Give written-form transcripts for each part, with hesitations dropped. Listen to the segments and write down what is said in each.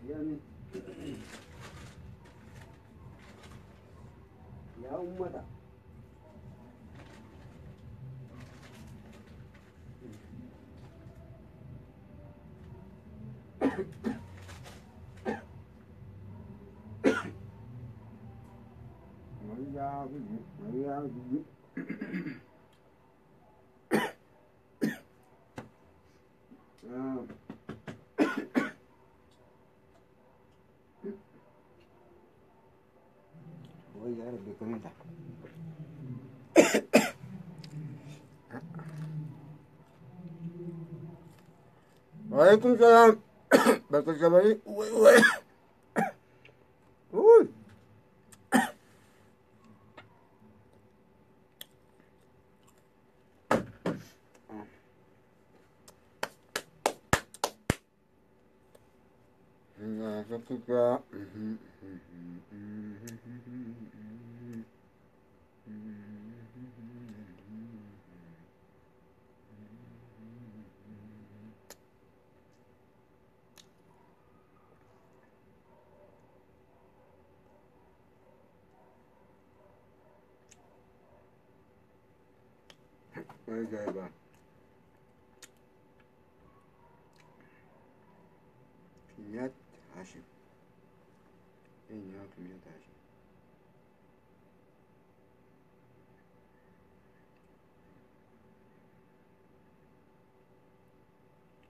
Yaani yaa ummata. Wayyaa biyyi, wayyaa biyyi. Wayyaa Rabbi akkamiin ta'a? Waalaikum salaam. Bakka shabarii. Uy, uy. Uy. Ajaa'iba. Kinyaat Hashim. Eenyu Kinyaat Hashim?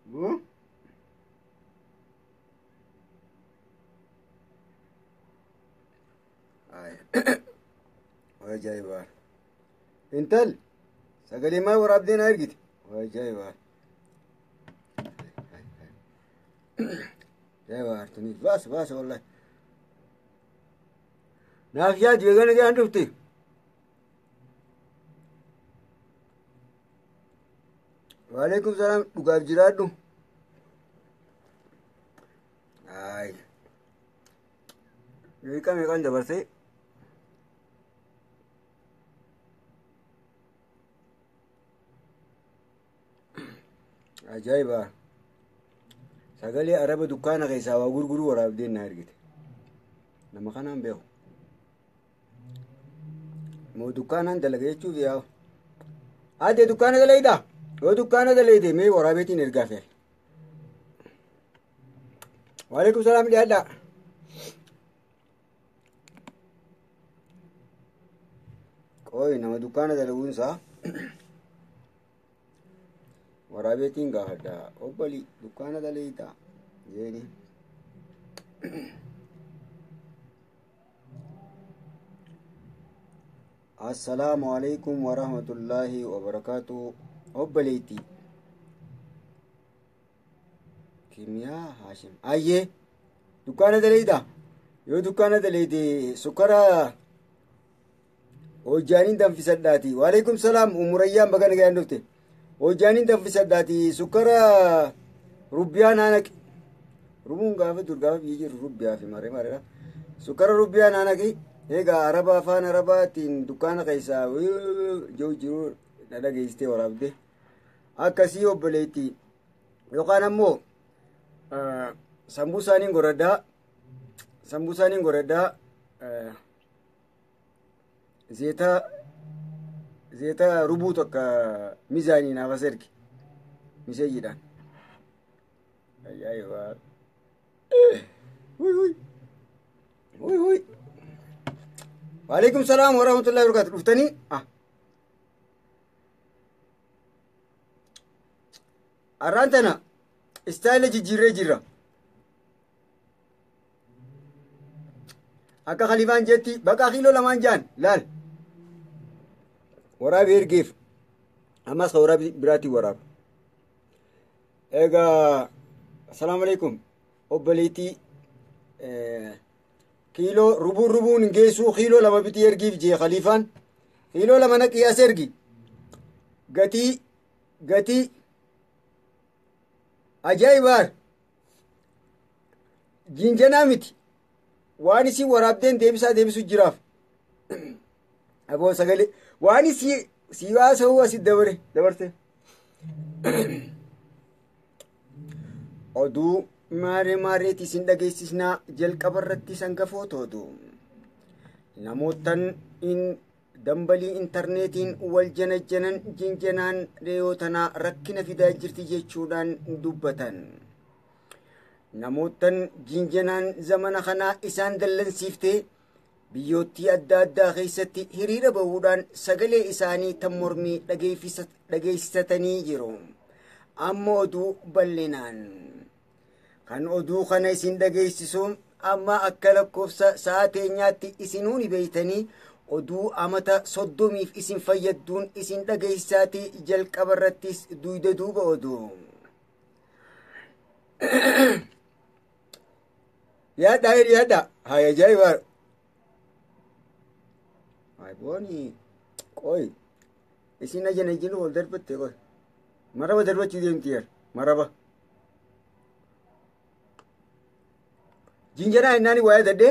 Bu? Ajaa'iba. Intal sagalee maal waraabdee na ergite? Ajaa'iba. Ajaa'iba hartanii baasa baasa wallahi. Naaf yaadu eegana jedhan dhufte. Waalaikum salaam dhugaaf jiraadhu. Ay. Daqiiqaa meeqaan dabarsee? Ajaa'iba. Sagalee araba dukkaana keessaa waa gurguruu waraabdeen na ergite. Nama kanaan beeku. Moo dukkaanaan dalaga jechuuf yaa'u. Ate dukkaana dalaydaa? Yoo dukkaana dalayde mee waraabeetiin ergaa fe'e. Waalaikum salaam dhiyaadhaa. Qooyi nama dukkaana dalaguunsaa waraabeetiin gaafadha. Obbali dukkaana dalaydaa jeeni. Assalaamu alaikum warahmatullaahi wabarakaatu. Obboleettii. Kimiyaa Haashim. Ayyee dukkaana dalaydaa? Yoo dukkaana dalayde sukkara hojjaaniin danfisadhaati. Waalaikum salaam umurayyaan baga nagayaan dhufte. Hojjaaniin danfisadhaati sukkara rubbiyaa naanaqi. Rubuun gaafa dur gaafa biyyi jiru rubbiyaa fi maree mareedha. Sukkara rubbiyaa naanaqi. Egaa araba afaan arabaatiin dukkaana keessaa jiru jiru dhadhageessitee waraabde. Akkasii obboleettii yookaan ammoo sambuusaaniin goradhaa sambuusaaniin goradhaa zeeta zeeta rubuu tokko mizaanii naaf as ergi miseeyyiidhaan. Ajaa'iba! Wuy wuy! Wuy wuy! Waalaikum salaam warahmatullahi wabarakatuh. Dhuftanii? Ah. Arraan tana istaayila jijjiirree jirra. Akka khaliifaan jetti baqaa kiiloo lamaan jaan laal. Waraabi ergeef ammas ka waraabi biraatiin waraaba. Egaa assalaamu alaikum obboleettii kiiloo rubuun rubuun hin geessuu kiiloo lama bitii ergiif jee khaliifaan kiiloo lama naqii as ergi gatii gatii ajaa'ibaar jinjanaa miti waan isii waraabdeen deebisaa deebisu jiraaf aboo sagalee waan isii sii haasa'uu asit dabare dabarte oduu Maaree maareeti isin dhageessisnaa jalqaba irratti sangafoota oduu. Namootan in dambalii intarneetiin wal janajjanan jinjanaan dhiyoo tanaa rakkina fidaa jirti jechuudhaan dubbatan. Namootan jinjanaan zamana kanaa isaan dallansiiftee biyyoottii adda addaa keessatti hiriira bahuudhaan sagalee isaanii tan mormii dhageessisatanii jiru. Amma oduu bal'inaan. Kan oduu kana isin dhageessisu amma akka lakkoofsa sa'a teenyaatti isinuu ni beeytanii oduu amata 30f isin fayyadduun isin dhageessaati jalqaba irrattis duyda duuba oduu. Yaadhaa yaadhaa haa ajaa'ibaa. Aybooni qoy isin ajana jiru ol darbatte qoy maraba darbachuu deemti yar maraba. Jinjanaa innaani waa'ee daddee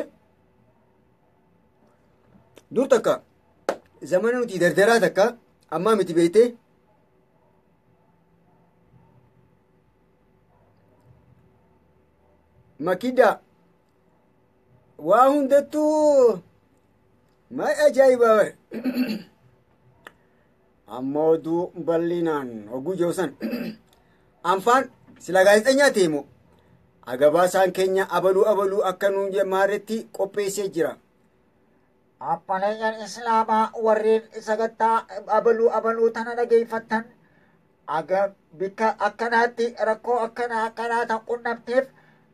dur takka zamana nuti dardaraa takka ammaa miti beeytee makida waa hundattuu ma ajaa'ibaa bare amma oduu bal'inaan oguu joosan anfaan sila gaazexeenyaa ta'e moo agabaasaan keenya abaluu abaluu akka nuun maaretti qopheessee jira. Abbaleeyyan Islaamaa warreen sagantaa abaluu abaluu tana dhageeffattan aga bikka akkanaatti rakkoo akkanaa akkanaa tan qunnamteef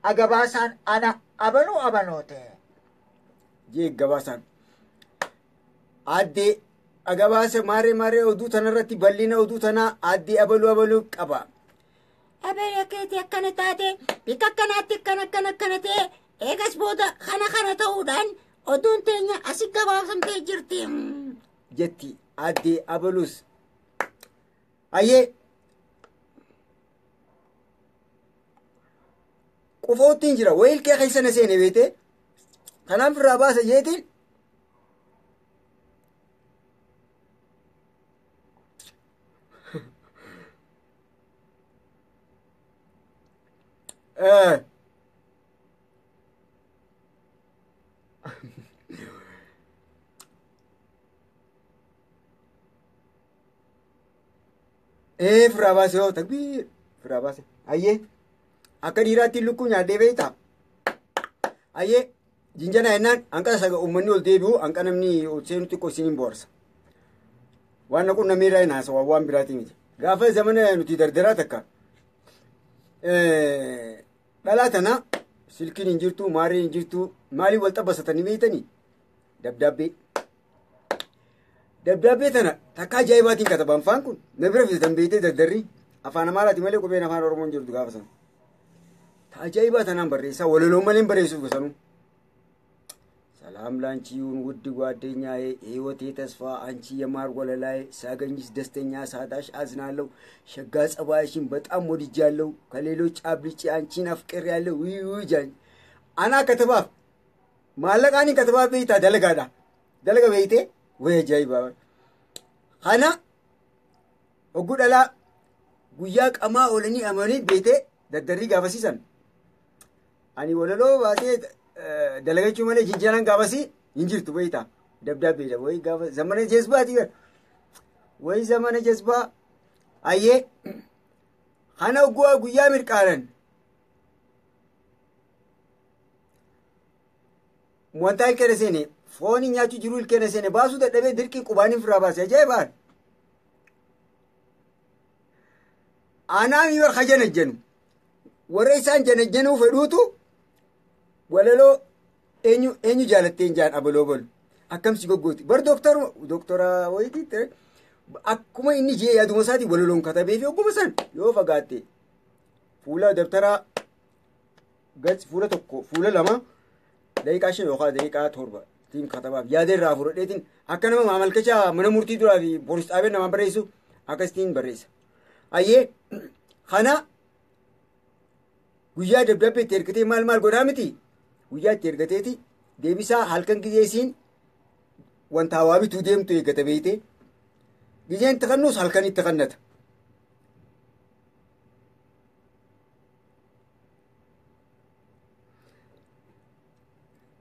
agabaasaan ana abaluu abaluute. Jee gabaasaan. Addee agabaasa maaree maaree oduu tanarratti bal'ina oduu tanaa addee abaluu abaluu qaba. Abeera keetii akkana taate bikka akkanaatti akkana akkana akkana ta'e eegas booda kana kana ta'uudhaan oduun teenya asi gabaabsamtee jirti. Jetti addee abaluus. Ayyee qufoottiin jira wayilkee keessa na seene beete kanaaf irraa baasa jeetiin. Firaa baase hoo takbiir firaa baase ayyee akka dhiiraatti lukkuu nyaadhee beektaa ayyee jinjana jennaan hanqata saga uummanni ol deebi'u hanqa namni ol seenu xiqqoo isiniin boorsa waan naqu namni irraa hin haasawa waan biraatii miti gaafa zamana nuti dardaraa takka dhalaa tana silkiin hin jirtu maariin hin jirtu maaliin wal xabbasatanii beeytanii dabdaabbee dabdaabbee tana takka ajaa'ibaatiin kataban faan kun na bira fidatan beeytee dardarri afaan amaaraati malee qubeen afaan oromoon jirtu gaafa sana ta ajaa'ibaa tanaan barreessaa walaloo malee hin barreessuuf sanuu ሰላም ላንቺ ይሁን ውድ ጓደኛዬ፣ ሕይወቴ ተስፋ አንቺ የማር ወለላዬ፣ ሳገኝሽ ደስተኛ ሳጣሽ አዝናለሁ። ሸጋ ጸባይሽን በጣም ወድጃለሁ፣ ከሌሎች አብልጬ አንቺን አፍቅሬያለሁ። ውይ ውይ ጃኝ አና ከተባፍ ማለቃኒ ከተባፍ ቤታ ደለጋዳ ደለጋ ቤቴ ወይ አጃኢባ ከና oguu dhalaa guyyaa qamaa oolanii amanii beetee daddarrii gaafasiisan ani walaloo baasee dalagachuu malee jinjanaan gaafasii hin jirtu beektaa dabdaabbeedha wayi gaafa zamana jazbaati gar wayi zamana jazbaa ayyee kana oguu guyyaa mirqaanan wanta ilkeena seene fooni nyaachuu jiru ilkeena seene baasuu dadhabee dirqii qubaaniin firaa baase ajaa'ibaan anaami bar kajanajjanu warra isaan janajjanuu fedhuutu walaloo eenyu eenyu jaalatteen jaan abaloo balu akkamsi goggooti bar dooktora wayitii ture akkuma inni jee yaaduma isaatii walaloon katabee fi ogguma san yoo fagaatte fuula dabtaraa gats fuula 1 fuula 2 daqiiqaa 5 yookaan daqiiqaa 7 tiin katabaaf yaada irraa fudhadheetiin akka nama maamalkacha mana murtii duraa fi poolis xaabeen namaan barreessu akkasitiin barreessa. Ayyee kana guyyaa dabdabbee itti ergatee maal maal godhaa miti guyyaa itti ergateeti deebisaa halkan gizee isiin wanta hawaa bituu deemtu eeggata beeyte gizeen itti kannuus halkan itti kannata.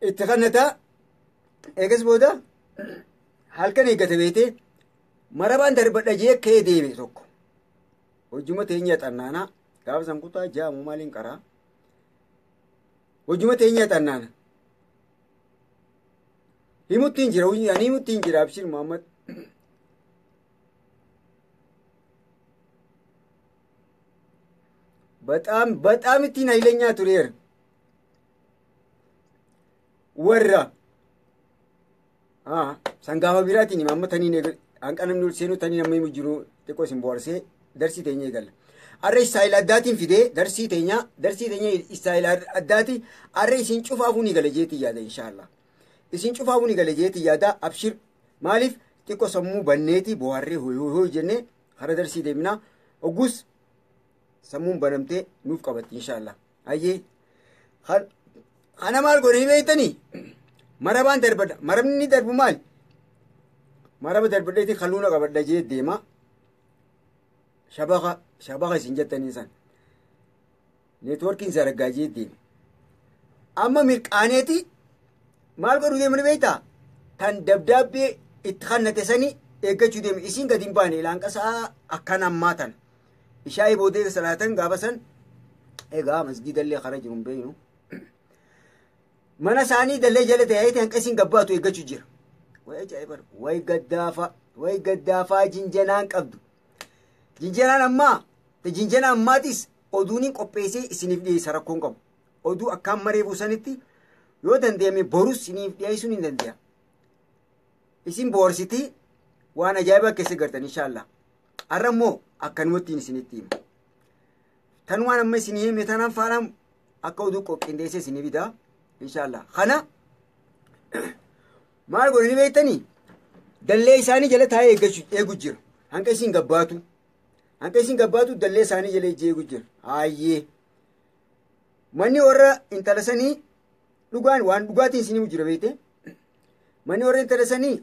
Itti kannataa eegas booda halkan eeggate beetee marabaan darbadha jee ka'ee deeme tokko. Hojjuma teenya xannaanaa gaafa san kutaa jaamu maaliin qaraa. Hojjuma teenya xannaana. Himuttiin jira ani himuttiin jira Abshir Muhammad. በጣም በጣም ittiin ኃይለኛ tureera. Warra san gaafa biraatiin hima amma taniin hanqa namni ol seenuu taniin amma himu jiru xiqqoo isin bohaarsee darsii teenya eegalla. Arra istaayila addaatiin fidee darsii teenya istaayila addaati arra isin cufaafuu ni gala jeetii yaada inshaallah. Isin cufaafuu ni gala jeetii yaada abshir maaliif xiqqoo sammuu banneeti bohaarree hoy hoy hoy jennee kara darsii deemnaa oggus sammuun banamtee nuuf qabatti inshaallah. Hayyee kana maal godhanii beektanii marabaan darbadha marabni ni darbu maali maraba darbadheeti kalluuna qabadha jee deema shabaqa shabaqa isin jettanii san neetworkiin zaraggaa jee deema amma mirqaaneeti maal godhuu deemani beektaa tan dabdaabbee itti kannate sani eeggachuu deeme isiin gadi hin baane ilaanqasaa akkan ammaa tan ishaa'ii boodee salaatan gaafa san egaa masgiidallee kara jiru hin beeknu mana isaanii dallee jala ta'ee hanqa isiin gabbaatu eeggachuu jira. Way ajaa'iba way gaddaafa way gaddaafaa jinjanaan qabdu. Jinjanaan ammaa jinjanaa ammaatis oduuniin qopheessee isiniif dhiyeessa rakkoon qabu. Oduu akkaan maree buusanitti yoo danda'ame borus isiniif dhiyeessuun hin danda'a. Isin boorsitii waan ajaa'ibaa keessa gartan inshaallah. Har'a immoo akkanumatti isinitti hima. Tanumaan amma isinii hime tanaan faanaan akka oduu qophindeessee isinii bitaa inshaallah. Kana maal godhanii beektanii dallee isaanii jala taa'ee eegu jira. Hanqa isin gabbaatu. Hanqa isin gabbaatu dallee isaanii jala eegu jira. Hayyee. Manni warra intala sanii dhugaan waan dhugaatiin isinii jira beekte. Manni warra intala sanii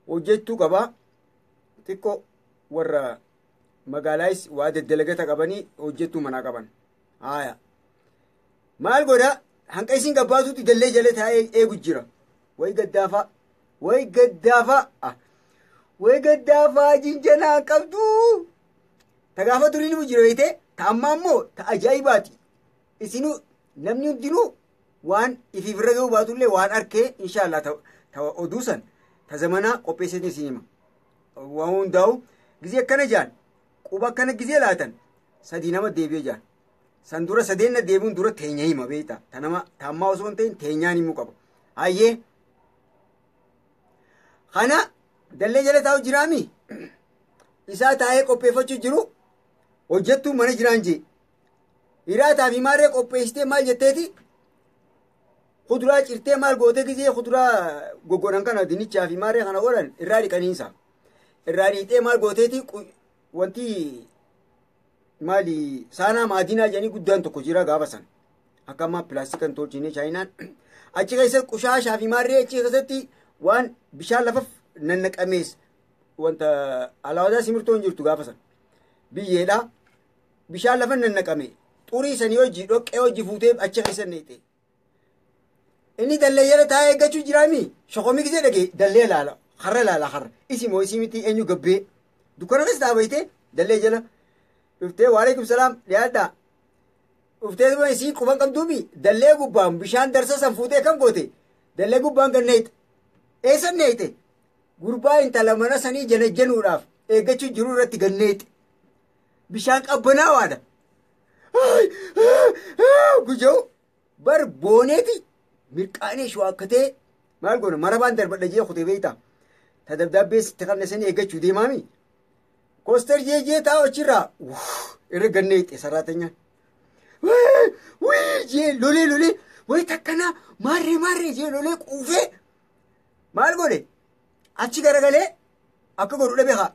hojjechuu qabaa. Xiqqoo warra magaalaayis waa daddalagata qabanii hojjechuu manaa qaban. Haaya. Maal godha hanqa isin gabbaatutti dallee jala taa'ee eegu jira. Way gaddaafaa. Way gaddaafaa. Way gaddaafaa jinjanaa qabdu. Ta gaafa durii ni jira beekte ta ammaa immoo ta ajaa'ibaati. Isinuu namni hundinuu waan ifiif irra ga'uu baatullee waan arkee inshaallah ta oduu san ta zamanaa qopheessanii isin hima. Waan hundaa'u gizee akkana jaan quba akkana gizee laatan sadii nama deebi'ee jaan. San dura sadeen na deebi'uun dura teenya hima beekta. Ta nama ta ammaa osoo hin ta'in teenyaan himuu qaba. Hayyee. Kana dallee jala taa'u jiraami. Isaa taa'ee qopheeffachuu jiru hojjettuu mana jiraan jee. Hiraataa fi maarree qopheessitee maal jetteeti kuduraa cirtee maal gootee gizee kuduraa goggodhan kana dinnichaa fi maarree kana godhan irraa dhiqaniinsa. Irraa dhiqxee maal gooteeti wanti maali saanaa maadinaa jedhanii guddaan tokko jira gaafa san. Akka ammaa pilaastikan tolchine chaayinaan achi keessatti qushaashaa fi maarree achi keessatti waan bishaan lafaf nannaqamees wanta alaawadaa simirtoo hin jirtu gaafa san. Biyyeedha. Bishaan lafa nannaqame xurii sanii hojii dhoqqee hojii fuutee achi keessa neexe. Inni dallee jala taa'ee eeggachuu jiraami. Shokomii gisee dhagee dallee laala. Harra laala harra. Isi moo isii miti eenyu gabbee. Dukkana keessa dhaabatee dallee jala. Dhuftee waalaikum salaam dhiyaadhaa. Dhuftee tuma isii quban qabduufi dallee gubbaan bishaan darsa san fuutee kam goote dallee gubbaan gad neexe. Eessa neexe? Gurbaa intala mana sanii janajjanuudhaaf eeggachuu jiru irratti gad neexe. Bishaan qabbanaawaadha. Gujoo bar booneeti mirqaanee shawaakkatee maal goona marabaan darbadha jee kutee beektaa. Ta dabdaabbee sitti qabne sanii eeggachuu deemaami. Kooster jee jee taa'u achirraa irra gad neexe saraatenyaan. Wii jee lolee lolee wayi takkanaa maarree maarree jee lolee quufee maal godhe achi garagalee akka godhu dhabe haa.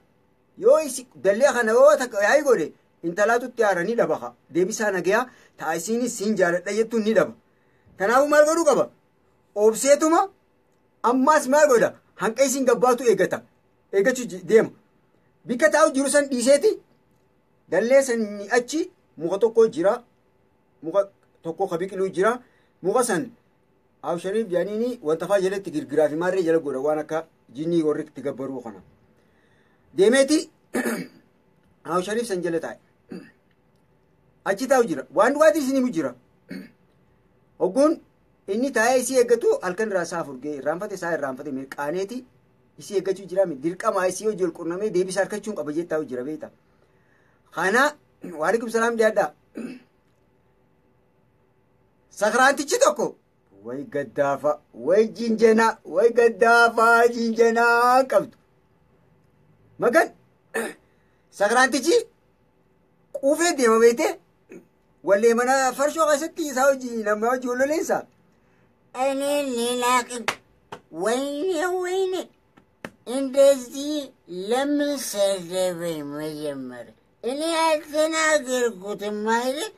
Yoo isi dallee kana yoo takka yaa'ii godhe intalaatutti aara ni dhaba haa. Deebisaa nagayaa ta'a isiinis siin jaaladha jettuun ni dhaba. Kanaafuu maal godhuu qaba? Obseetuma ammaas maal godha? Hanqa isiin gabbaatu eeggata. Eeggachuu deema. Bikka taa'u jiru san dhiiseeti dallee sanii achi muka tokko jira. Muka tokko ka biqiluu jira. Muka san Abu Shariif jedhaniini wanta faa jalatti girgiraa fi maarree jala godha waan akka jinnii warri itti gabbaruu kana. Deemeeti Abu Shariif san jala taa'e. Achi taa'u jira. Waan dhugaatii isin himu jira. Hogguun inni taa'ee isii eeggatu halkan irraa isaa furgee irraanfate isaa irraanfate mirqaaneeti isii eeggachuu jira dirqama isii hojii ol qunnamee deebisa harkachuun qaba jee taa'u jira beekta. Kana waalaikum salaam dhiyaadhaa. Sakraantichi tokko way gaddaafa way jinjana way gaddaafa jinjanaa qabdu. Magan sakraantichi quufee deema beekte wallee mana farshoo keessatti isaa hojii nama hojii waloleensa. እኔ ሌላቅም ወይኔ ወይኔ፣ እንደዚህ ለምን ሰደበኝ? መጀመሪያ እኔ አልተናገርኩትም አይደል?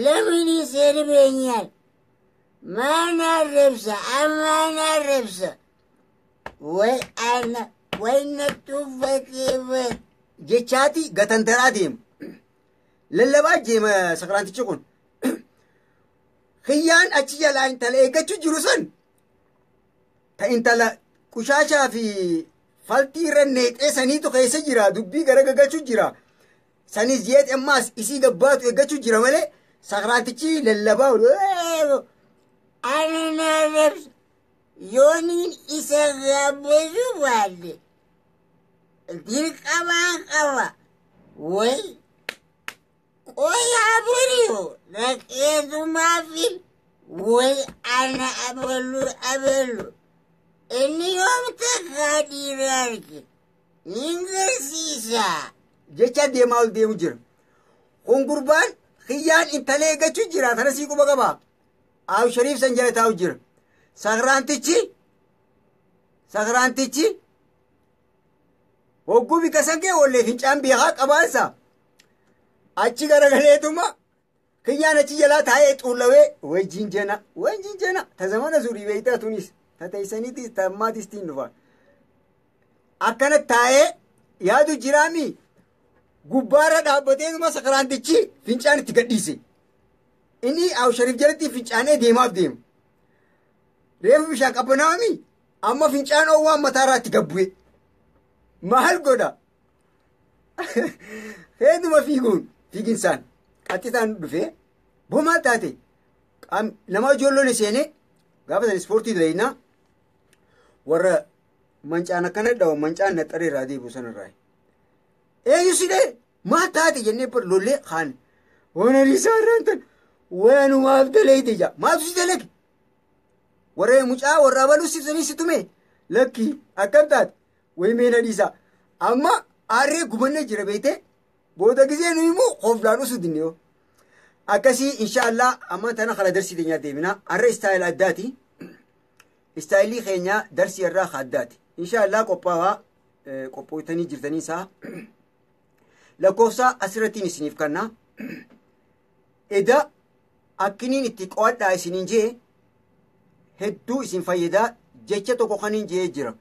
ለምን ይሰድበኛል? ማን አረብሰ አማን አረብሰ ወይ አና ወይ ነጡበት Jechaati gatantaraa deema. Lallabaa deema sakraantichi kun. Kiyyaan achi jalaa intala eeggachuu jiru sun ta intala qushaashaa fi faltii irra neexee saniitu keessa jira dubbii gara gaggachuu jira. Sanis jeet ammaas isii gabbaatu eeggachuu jira malee sakraantichi lallabaa አና ረብሰ ዮኒን isa gaበዙ ባለ dirqamaa qaba ወይ ቆይ አብሪው ነቄቱማፊል ወይ አነ አበሉ አበሉ እኒዮም ተካዲራርኪ ንንገርሲሳ jecha deemaa ol deemu jira. Kun gurbaan kiyyaan intala eeggachuu jira tana sii quba qaba. Aaw Shariif san jala taa'u jira. Sakraantichi hogguu bika san kee wallee fincaan beekaa qabaansa. Achi garagaleetuma kiyyaan achi jalaa taa'ee xuullawee way jinjana way jinjana ta zamana zurii beeytaa tunis ta teessaniitis ta ammaatis tiin dhufa. Akkana taa'ee yaadu jiraami gubbaarra dhaabbateetuma sakraantichi fincaan itti gadhiise. Inni Abu Shariif jalatti fincaanee deemaaf deema. Reefu bishaan qabbanaa'ami amma fincaan oowwaan mataarraa itti gabbu'e. Maal godha? Hedduma fiiguun fiiginsaan qaxxitaan dhufee boo maal taate nama ijoolloon seenee gaafa san ispoortii dalaynaa warra mancaan akkana dhawu mancaan naxxaree irraa deebi'u sanarraa. Eenyu si dhee maal taate jennee bar lollee kaan waan isaa irraan tan wanumaaf daleyte jaa maaltu si dalage warra mucaa warra abaluu sibsanii si tume lakki akkam taate way meena dhiisaa amma aarree gubannee jira beeyte booda gisee nu immoo hoflaan usu dinne yoo akkasii inshaallah amma tana kala darsii teenyaa deemina har'a istaayil addaati istaayilii keenya darsii irraa addaati inshaallah qophaawaa qophooytanii jirtanii isaa lakkoofsa asirrattiin isiniif kenna eda akkiniin itti qo'adhaa isiniin jee hedduu isin fayyadaa jecha tokko kaniin jee jira.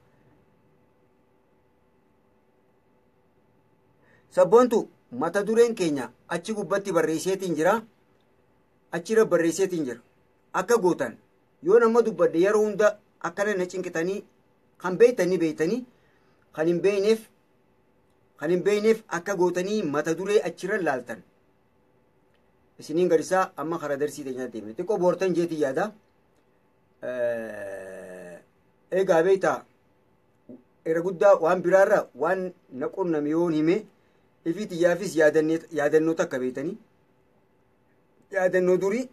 Sabboontu mata dureen keenya achi gubbatti barreesseetiin jira. Achirra barreesseetiin jira. Akka gootan yoo nama dubbadde yeroo hunda akkana na cinqitanii kan beeytanii beeytanii kan hin beeyneef akka gootanii mata duree achirra laaltan. Isiniin gadisaa amma karaa darsii teenyaa deemne xiqqoo boortan jeetii yaada. Egaa beektaa irra guddaa waan biraarra waan na qunname yoon hime ifii xiyyaafis yaadannoo takka beektanii yaadannoo durii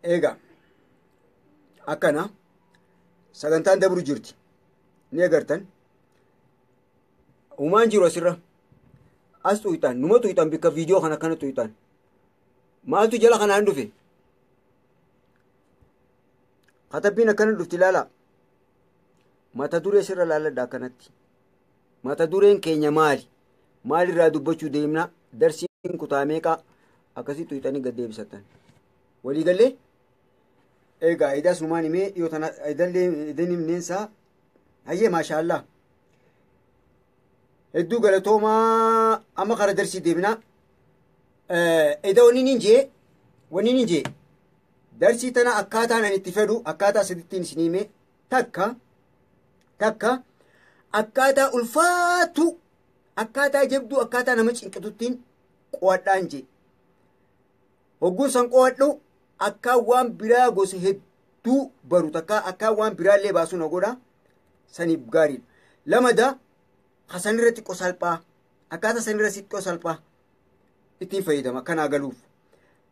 egaa akkana sagantaan dabru jirti ni agartan uumaan jiru asirra as tuyxan numa tuyxan bikka viidiyoo kana akkana tuyxan maaltu jala kanaan dhufe katabbiin akkana dhufti ilaala mata duree sirra laaladha akkanatti mata dureen keenya maali maalirraa dubbachuu deemna darsiin kutaa meeqa akkasii tuyxanii gad deebisatan waliigallee egaa idaas numaan himee dhiyoo tana idallee idan himneensaa hayyee maashaallah Hedduu galatoomaa. Amma kara darsii deemna. Eda wanni nin jee darsii tana akkaataan ani itti fedhu akkaataa sadittiin isin hime. Takka takka akkaataa ulfaatu, akkaataa jabduu, akkaataa nama cinqituttiin qo'adhaan jee. Hogguun san qo'adhu akka waan biraa gosa hedduu baru, takka akka waan biraallee baasuu na godha, saniif gaariidha. Lamada kasan irratti xiqqoo salphaa, akkaataa san irratti xiqqoo salphaa ittiin fayyadama akkanaa galuuf.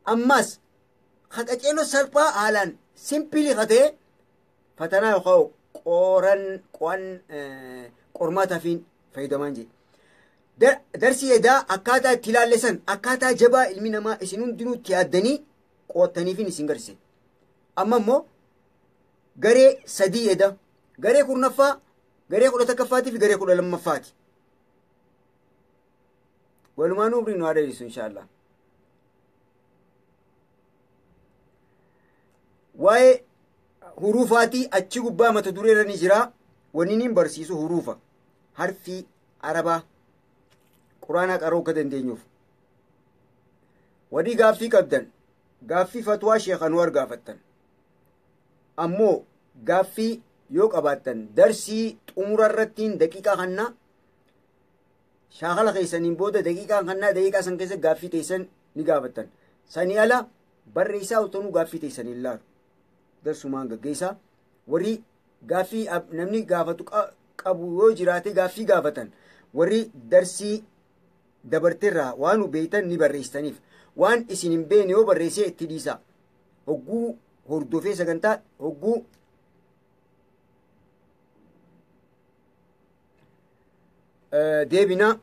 Ammas haqaceeloo salphaa haalaan simple ka ta'e fatanaa yookaan qoran qo'an qormaataafiin fayyadamaan jedhe. Darsii edaa akkaataa itti ilaalle san akkaataa jabaa ilmi namaa isin hundinuu itti yaaddanii qo'attaniifin isin garsiise. Amma immoo garee sadii eda, garee 10ffaa, garee 11ffaatii fi garee 12ffaati. Walumaanuu umrii nu haa dheerisu, inshaallah. Waa'ee huruufaatii achi gubbaa mata duree irra ni jira. Wanni niin barsiisu huruufa. Harfii Arabaa quraanaa qaroo akka dandeenyuuf. Wadii gaaffii qabdan, gaaffii fatwaa Sheekh Anwar gaafattan. Ammoo gaaffii yoo qabaattan darsii xumura irrattiin daqiiqaa kannaa, shaakala keessaniin booda daqiiqaa kannaa, daqiiqaa san keessa gaaffii teessan ni gaafattan. Sanii ala barreessaa oltanuu gaaffii teessan hin laalu. Darsumaan gaggeessaa. Warri gaaffii namni gaafatu qabu yoo jiraate gaaffii gaafatan. Warri darsii dabarteerraa waan nu beeytan ni barreessitaniif. Waan isin hin beekne yoo barreessee itti dhiisa. Hogguu hordofee sagantaa hogguu deebina.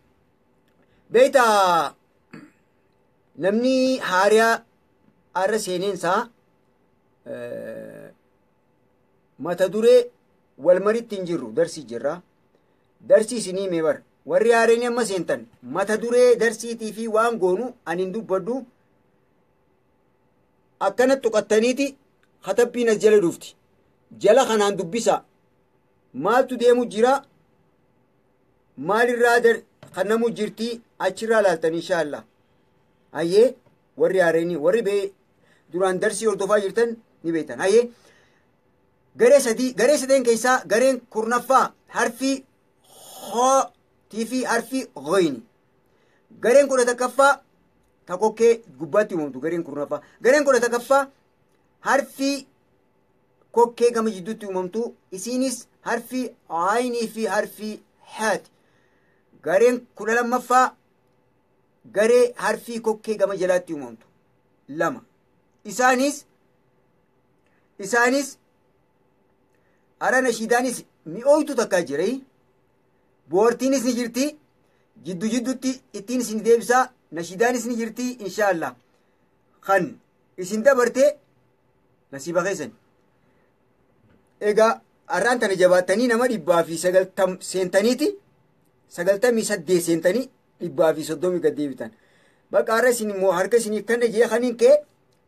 Beeytaa, namni haariyaa har'a seeneensaa mata duree wal maritti hin jirru, darsii jirra. Darsii isinii mee bar, warri haareen amma seentan mata duree darsiitii fi waan goonu ani hin dubbadhu, akkana tuqattaniiti katabbiin as jala dhufti. Jala kanaan dubbisa, maaltu deemu jira, maalirraa kannamu jirti, achirraa laaltan, inshaallah. Hayyee, warri haareenii, warri bee duraan darsii hordofaa jirtan ni beektan. Hayyee, garee sadii, garee sadeen keessaa gareen 10ffaa harfii hootii fi harfii ghoyni. Gareen 11ffaa takokkee gubbaatti uumamtu, gareen 10ffaa. Gareen 11ffaa harfii kokkee gama jidduutti uumamtu, isiinis harfii aynii fi harfii haati. Gareen 12ffaa garee harfii kokkee gama jalaatti uumamtu lama. Isaanis ara nashiidaanis mi'ooytu takkaa jira. Boortiinis ni jirti. Jiddu jidduutti ittiin isin deebisaa, nashiidaanis ni jirti, inshaallah. Kan isin dabarte nasiiba keessan. Egaa har'aan tana jabaattanii nama 190 seentaniiti, 98 seentanii 130 gad deebitan. Bakka har'a isin immoo harka isinii kanna jee kaniin kee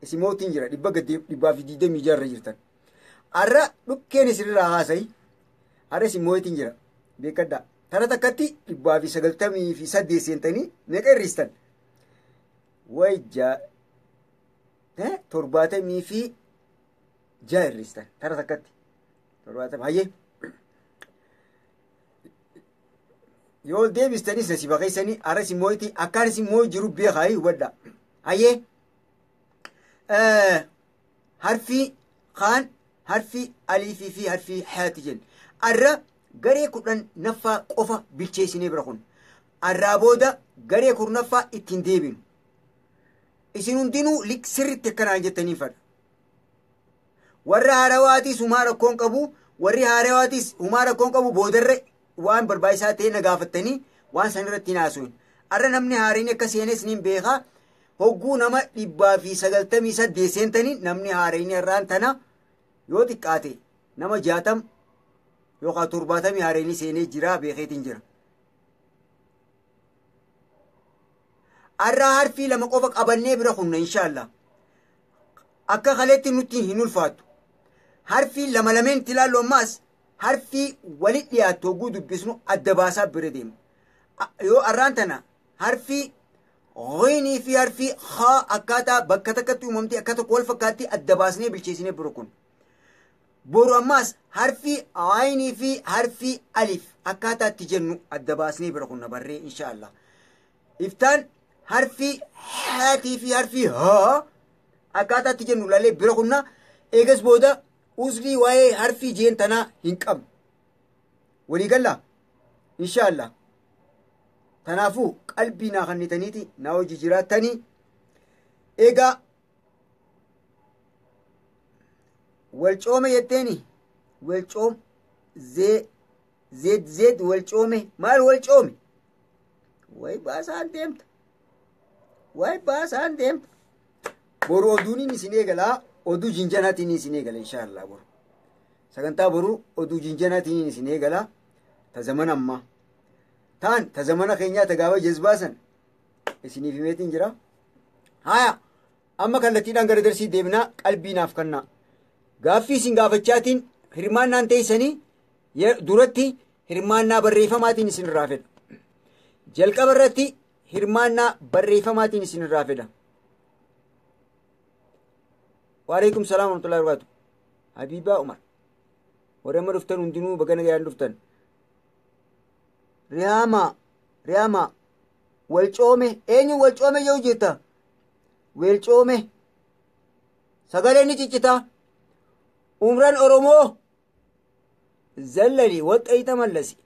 isin mootiin jira, dhibba gad 126 irra jirtan. Har'a dhukkeen isinirraa haasayi, har'a isin mootiin jira, beekadhaa. Tara takkatti 198 seentanii meeqa hir'istan? Wayja 76 hir'istan tara takkatti. 70, hayyee. Yoo deebistanis nasiiba keessanii, har'a isin mootii akkaan isin moo jiru beekaa, hubadhaa. Hayyee. Harfii kaan harfii aliifii fi harfii haati jenna. Har'a garee 10ffaa qofa bilcheessinee bira kun. Har'aa booda garee 10ffaa ittiin deebinu. Isin hundinuu sirriitti akkanaan jettanii fadha. Warra haarawaatis humaa rakkoon qabu, warri haarawaatis humaa rakkoon qabu, boodarra waan barbaachisaa ta'e na gaafattanii waan san irratti hin haasofin. Har'a namni haariin akka seenes ni beekaa. Hogguu nama 198 seentanii namni haariin irraan tana yoo xiqqaate nama 60 yookaan 70 haareenii seenee jira, beekeetiin jira. Har'a harfii lama qofa qabannee bira kunna, inshaallah. Akka kaleetti nutti hin ulfaattu. Harfii lama lameen itti ilaallu, ammaas harfii walit dhiyaattu hogguu dubbisnu adda baasaa bira deema. Yoo arraan tana harfii ghiinii fi harfii haa akkaataa bakka takkatti uumamtee akka tokko wal fakkaatti adda baasnee bilcheessinee bira kun. Boru ammaas harfii aynii fi harfii alif akkaataa itti jennu adda baasnee bira kunna barree inshaallah. Iftaan harfii haatii fi harfii haa akkaataa itti jennu laalee bira kunna. Eegas booda uzrii waa'ee harfii jeen tanaa hin qabnu. Waliigallaa inshaallah. Kanaafuu qalbii naa kennitaniiti naa hojii jiraattanii. Egaa walcoome jetteeni walcoom zee zeed zeed walcoome maal walcoome way baasaan deemta way baasaan deemta. Boru oduuniin isin eegalaa, oduu jinjanaatiin isin eegala inshaallah. Boru sagantaa boru oduu jinjanaatiin isin eegalaa. Ta zamana ammaa taan ta zamana keenyaa ta gaafa jezbaasan isiniif himeetiin jira. Haya, amma kallattiidhaan gara darsii deemnaa. Qalbii naaf kennaa. Gaaffii isin gaafachaatiin hirmaannaan teessanii duratti hirmaannaa barreeffamaatiin isin irraa fedha. Jalqaba irratti hirmaannaa barreeffamaatiin isin irraa fedha. Waalaikum salaam warahmatullahi wabarakatuh. Habiibaa Umar. Warri amma dhuftan hundinuu baga nagayaan dhuftan. Riyaama, Riyaama, walcoome eenyu walcoome yoo jetta? Welcoome sagalee ni ciccita. Umran Oromoo zallali waxxayita mallasi.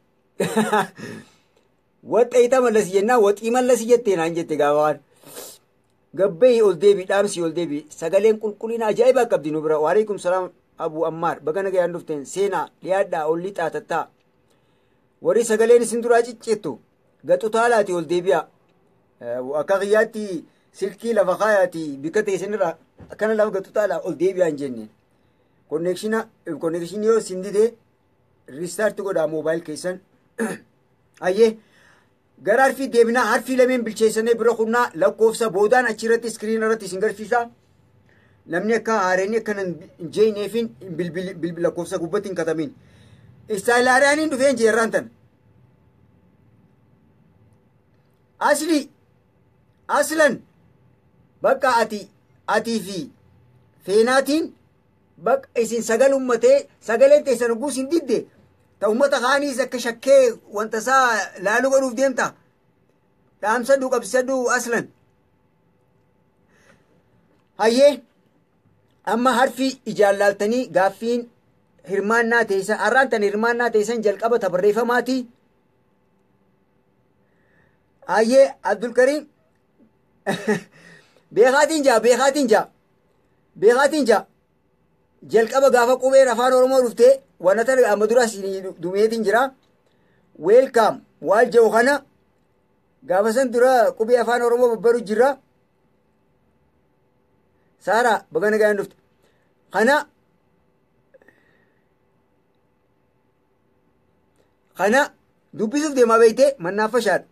Waxxayita mallasi jennaan waxii mallasi jettee naan jette gaafaan. Gabbee ol deebi, dhaamsi ol deebi, sagaleen qulqullina ajaa'ibaa qabdi nu bira. Waalaikum salaam Abu Ammaar, baga nagayaan dhufteen. Seenaa dhiyaadhaa ol lixaa tattaa. Warri sagaleen isin duraa ciccittu gaxu taalaati ol deebi'a. Akka kiyyaatti silkii lafa kaayaati bikka teessanirraa akkana lafa gaxu taalaa ol deebi'aa hin jenne. Connection yoo isin dide restart godhaa mobile keessan. Ayyee, gara harfii deebinaa. Harfii lameen bilcheessanii bira kunnaa lakkoofsa boodaan achirratti screen irratti isin garsiisa. Namni akka haareenni akka hin jeeneefin bilbil lakkoofsa gubbatti hin katamin. Istaayilaariyaaniin dhufeen jeerraan tan. Asli aslan bakka ati atii fi feenaatiin bakka isin sagal ummatee sagaleen teessan hogguu isin didde ta ummata kaaniis akka shakkee wanta isaa laaluu godhuuf deemta. Dhaamsadhu, qabsisadhu aslan. Hayyee, amma harfii ijaan laaltanii gaaffiin hirmaannaa teessan har'aan tan hirmaannaa teessan jalqaba ta barreeffamaati. Hayyee, Abdulkariim, beekaatiin jaa, beekaatiin jaa, beekaatiin jaa. Jalqaba gaafa qubeen afaan Oromoo dhuftee wanta amma dura dumeetiin jira. Welcome waal jedhu kana gaafa san dura qubee afaan Oromoo babbaru jira. Saaraa, baga nagaan dhufte. Kana dubbisuuf deemaa beeytee mannaaffashaadha.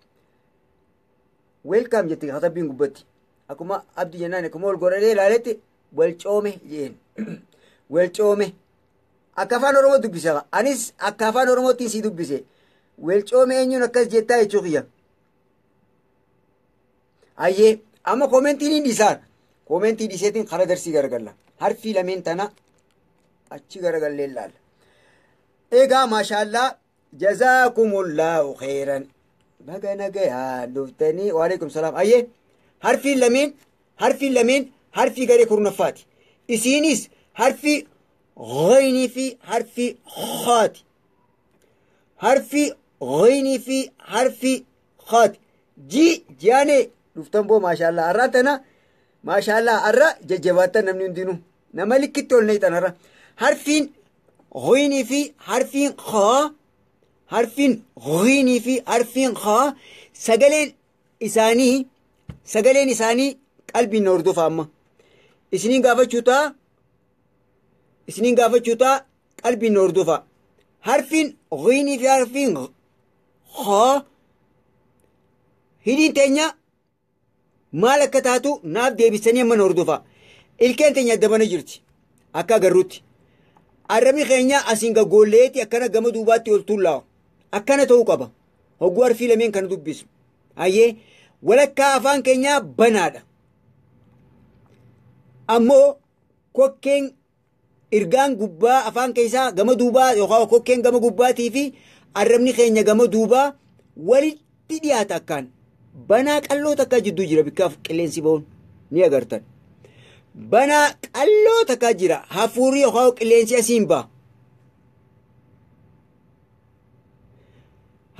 Welcome jetti katabbiin gubbatti. Akkuma abdii jennaan akkuma ol godhadhee ilaaletti walcoome jeen. Welcoome. Akka afaan Oromoo dubbisa. Anis akka afaan Oromootiin si dubbise. Welcoome eenyuun akkas jettaa jechuu kiyya. Ayyee, amma commentiin hin dhiisaan. Commentii dhiiseetiin karaa darsii garagalla. Harfii lameen tana achi garagallee ilaalla. Egaa maashaallaa, jazaakumullahu khairan. Baga nagayaan dhuftanii. Waalaikum salaam. Ayyee, harfiin lameen harfii garee kurnaffaati. Isiinis harfii ghaynii fi harfii haati. Harfii ghaynii fi harfii haati. Ji ji'aanee dhuftan boo, maashaallaa, har'aan tana maashaallaa har'a jajjabaattan namni hundinuu nama likkitti ol neexan har'a. Harfiin ghaynii fi harfiin haa, harfiin ghiinii fi harfiin haa sagaleen isaanii qalbiin hordofa. Amma isiniin gaafachuu ta'a, isiniin gaafachuu ta'a, qalbiin hordofa. Harfiin ghiinii fi harfiin haa hidhiin teenya maal akka taatu naaf deebisanii amma hordofa. Ilkeen teenya adda bana jirti akka agarruutti. Arrabni keenya asiin gaggoolleeti akkana gama duubaatti ol tullaa'a. Akkana ta'uu qaba. Hogguu harfii lameen kana dubbisu. Hayyee, walakkaa afaan keenyaa banaadha. Ammoo kokkeen irgaan gubbaa afaan keessaa gama duubaa yookaan kokkeen gama gubbaatii fi arrabni keenya gama duubaa walitti dhiyaata akkaan. Banaa qalloo takkaa jidduu jira bikkaaf qilleensi ba'uun ni agartan. Banaa qalloo takkaa jira, hafuurri yookaan qilleensi asiin ba'a.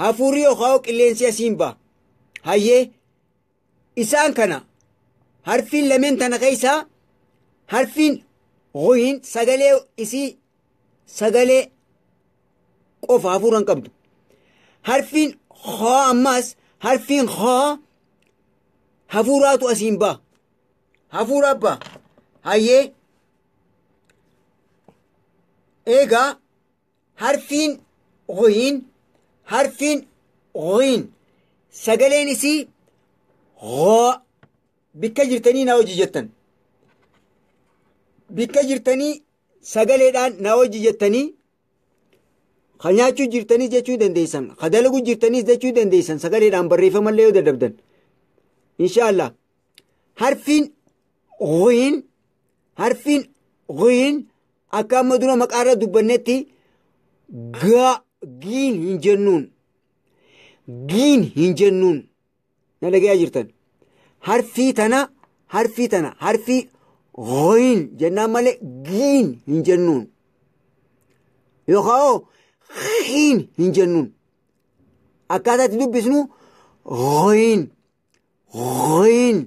Hafuurri yookaan qilleensi asiin ba'a. Hayyee, isaan kana harfiin lameen tana keessaa harfiin ghiin sagalee isii sagalee qofa hafuura hin qabdu. Harfiin khaa ammas harfiin khaa hafuuraatu asiin ba'a. Hafuura ba'a. Hayyee, eegaa harfiin ghiin harfiin ghiin sagaleen isii ghaa bikka jirtanii naa hojii jettan. Bikka jirtanii sagaleedhaan naa hojii jettanii, ka nyaachuu jirtaniis jechuu dandeessan, ka dalaguu jirtaniis jechuu dandeessan, sagaleedhaan barreeffamallee yoo dadhabdan. Inshaallah. Harfiin ghiin harfiin ghiin akka amma dura maqaarra dubbannetti gaa giin hin jennuun. Giin hin jennuun. Na dhagayaa jirtan. Harfii tana harfii tana harfii ghiin jennaan malee giin hin jennuun. Yookaan xiin hin jennuun. Akkaataa itti dubbisnu ghiin ghiin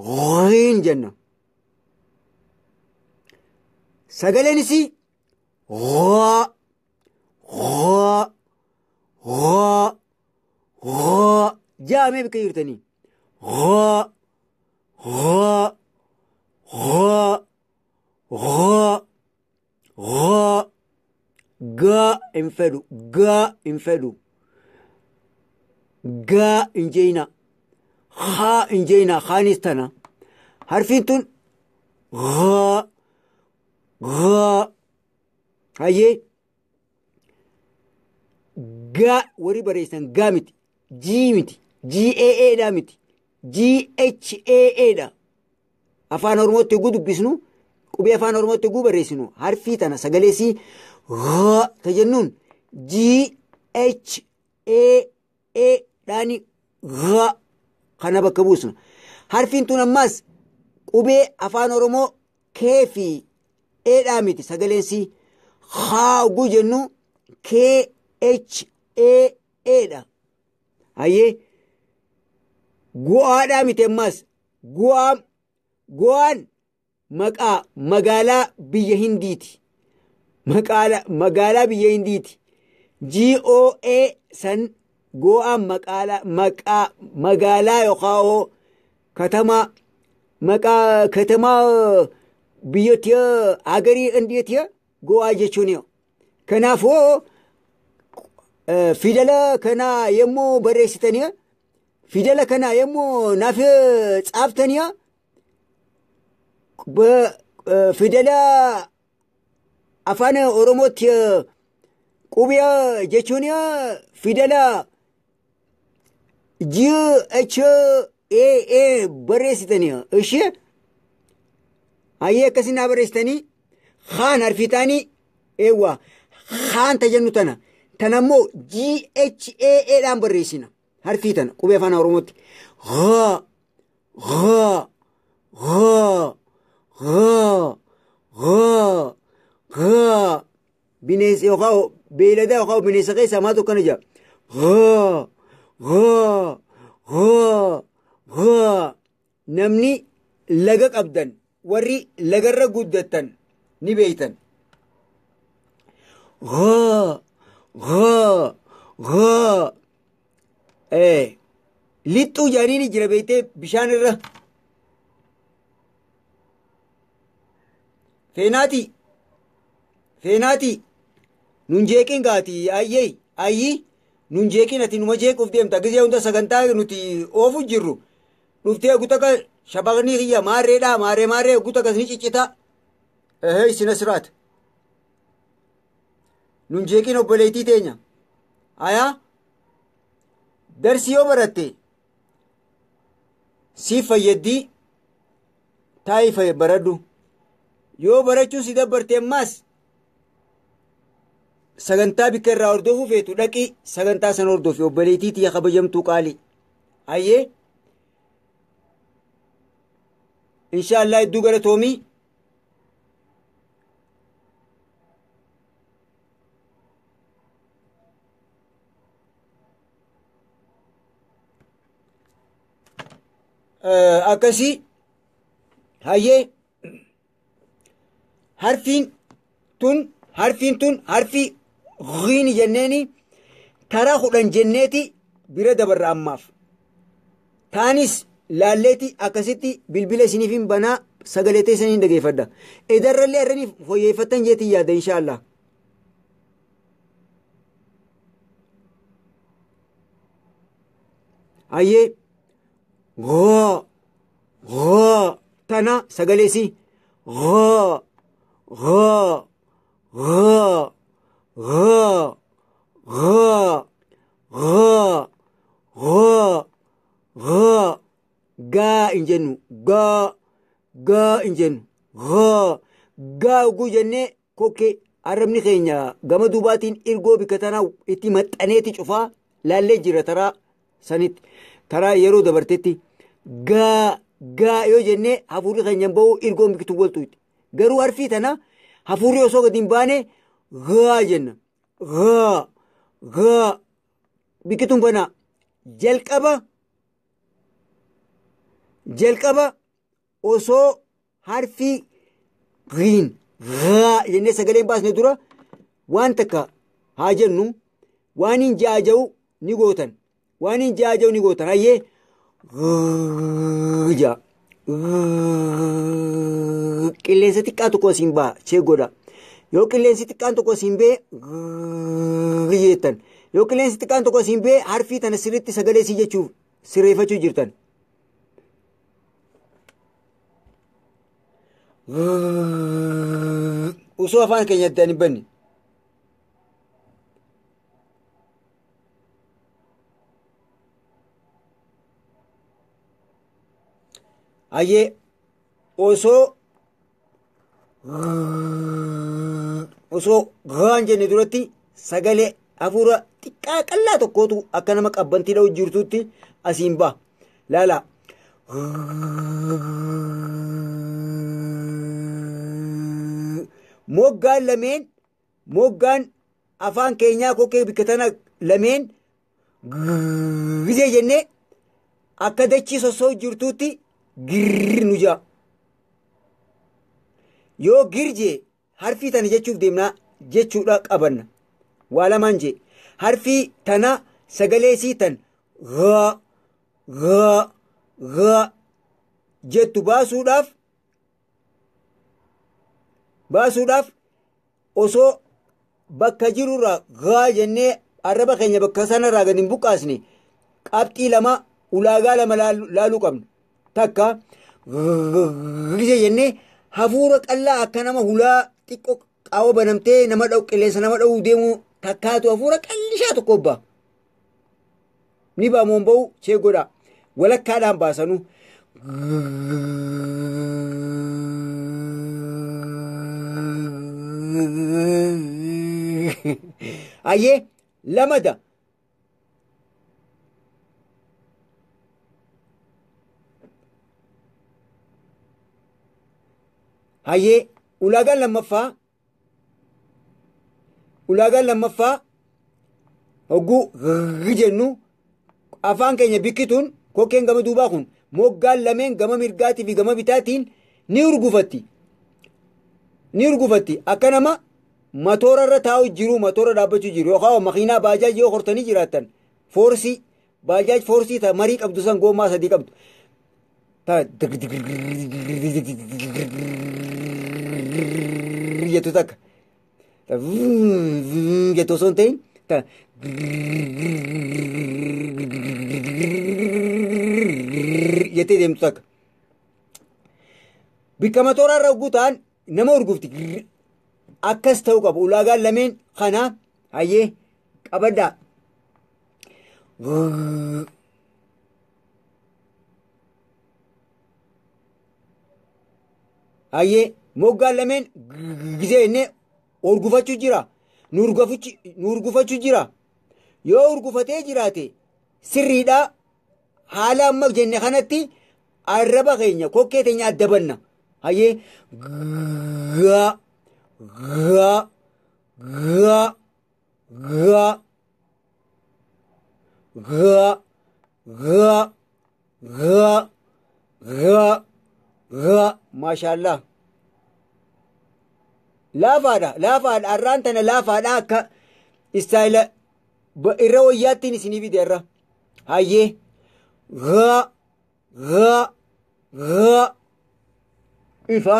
ghiin jenna. Sagaleen isii ghaa ghaa ghaa ghaa jaamee bikka jirtanii. Ghaa ghaa ghaa ghaa ghaa gaa hin fedhu, gaa hin fedhu, gaa hin jeeyna, haa hin jeeyna, haanis tana. Harfiin tun ghaa ghaa. Hayyee, gaa warri barreessan gaa miti, G miti, GAA dha miti, GHAA dha. Afaan Oromootti yogguu dubbisnu, qubee afaan Oromootti yogguu barreessinu, harfii tana sagalee isii ghaa ta jennuun GHAA dhaani ghaa kana bakka buusna. Harfiin tun ammas qubee afaan Oromoo K fi A dhaa miti sagaleen isii. Haa yogguu jennu KHAA dha. Hayyee, gu'aadhaa miti ammas. Gu'aan maqaa magaalaa biyya Hindiiti. Magaalaa biyya Hindiiti. GOA san Go'aan maqaa magaalaa yookaan katamaa maqaa katamaa biyyatti hagarii Indiitti Go'aa jechuun. Kanaafuu fidala kana yommuu barreessitanii, fidala kana yommuu naaf tsaaftanii, fidala afaan Oromootti qubee jechuun fidala G H A A barreessitanii ishee hayyee akkasii naa barreessitanii haan harfii ta'anii eewwa haan ta jennu tana tana immoo G H A A dhaan barreessina harfii tana qubee afaan Oromootti gha gha gha gha gha gha bineensa yookaan beeylada yookaan bineensa keessaa maal tokko kana jira gha gha gha gha. Namni laga qabdan warri lagarra guddattan ni beeytan. Gha gha gha lixxuu jaanii ni jira beeytee bishaan irra. Feenaati feenaati nun jeeqin gaati ayyee ayyii nun jeeqin, ati numa jeequuf deemta gisee hunda sagantaa nuti oofu jirru dhuftee guta ka shabaqni kiyya maarreedha maarree maarree guta kas ni ciccita. Ehee, sina siraat nun jeeqin obboleettii teenya ayaa. Darsii yoo baratte si fayyaddii, taa'ii baradhu. Yoo barachuu si dabbarte ammaas sagantaa bikka irraa hordofuu feetu dhaqii sagantaa sana hordofi, obboleettii tiyya kabajamtuu qaalii. Hayyee, inshaallah, hedduu galatoomii. Akkasii, hayyee, harfiin tun harfii ghiini jenneeni taraa 10 jenneeti bira dabarra. Ammaaf taanis laalleeti akkasitti bilbila isiniif hin banaa, sagalee teessaniin dhageeffadha. Edarrallee arraniif fooyyeffattan jeetii yaada, inshaallah. Hayyee, ghaa ghaa tana sagaleesi, ghaa ghaa ghaa ghaa ghaa ghaa ghaa ghaa. Gaa hin jennu, gaa gaa hin jennu. Ghaa gaa oguu jennee kokkee arrabni keenya gama duubaatiin irgoo bikka tanaa itti maxxaneeti cufaa laallee jira. Taraa sanitti, taraa yeroo dabartetti, gaa gaa yoo jennee hafuurri keenya bahu irgoon bikkitu waltuuti. Garuu harfii tana hafuurri osoo gadi hin baane gaa jenna. Gaa gaa bikkituun banaa. Jalqaba osoo harfii giin gaa jennee sagalee hin baasne dura waan takka haa jennu. Waan hin jaaja'u ni gootan, waan hin jaaja'u ni gootan. Hayyee, jaa qilleensa xiqqaa tokko asiin ba'a, chee godha. Yoo qilleensi xiqqaan tokko asiin ba'e jettan, yoo qilleensi xiqqaan tokko asiin ba'e harfii tana sirriitti sagalee sii jechuuf sirreeffachuu jirtan. Osoo afaan keenya itti hin banne. Hayyee, osoo gaan jenne duratti sagalee hafuura xiqqaa qallaa tokkotu akka nama qabbantii dha'u jirtutti asiin ba'a. Laala. Moggaan lameen, moggaan afaan keenyaa kokkee bikka tana lameen gizee jennee akka dachii sossoo jirtutti girr nu jaa. Yoo gir jee harfii tana jechuuf deemnaa jechuudha qabanna. Waa lamaan jee. Harfii tana sagalee sii tan gaa gaa gaa jettu baasuudhaaf osoo bakka jirurraa gaa jennee arraba keenya bakka sanarraa gadi hin buqqaasne qabxii lama, ulaagaa lama laaluu qabna. Takka, gizee jennee hafuura qallaa akka nama hulaa xiqqoo qaawwa banamtee nama dha'u, qilleensa nama dha'uu deemu takkaatu hafuura qallishaa tokko ba'a. Ni ba'amoon ba'u chee godha. Walakkaadhaan baasanu. Ayyee, lamada. Hayyee, ulaagaan lammaffaa hogguu jennu afaan keenya bikkituun kokkeen gama duubaa kun moggaan lameen gama mirgaatii fi gama bitaatiin ni urgufatti. Ni urgufatti akka nama matoora irra taa'u jiru, matoora dhaabbachuu jiru, yookaan makiinaa baajaaj yoo hortanii jiraattan, foorsii baajaaj foorsii ta marii qabdu san, goommaa sadii qabdu. Ta jettu takka. Ta jettu osoo hin ta'in ta jettee deemtu takka. Bikka matooraa irra hogguu ta'an nama urgufti. Akkas ta'uu qabu. Ulaagaan lameen kana, hayyee, qabadhaa. Hayyee moggaan lameen gizee inni urgufachuu jira. Nu urgufachuu jira. Yoo urgufatee jiraate sirriidhaa haala amma jenne kanatti arraba keenya kokkee teenya adda banna. Hayyee gaa gaa gaa gaa gaa gaa gaa gaa gaa maashaallah. Laafaadha laafaadha arraan tana laafaadha akka istaayila irra wayyaattiin isinii fide irra. Hayyee gaa gaa gaa ifa.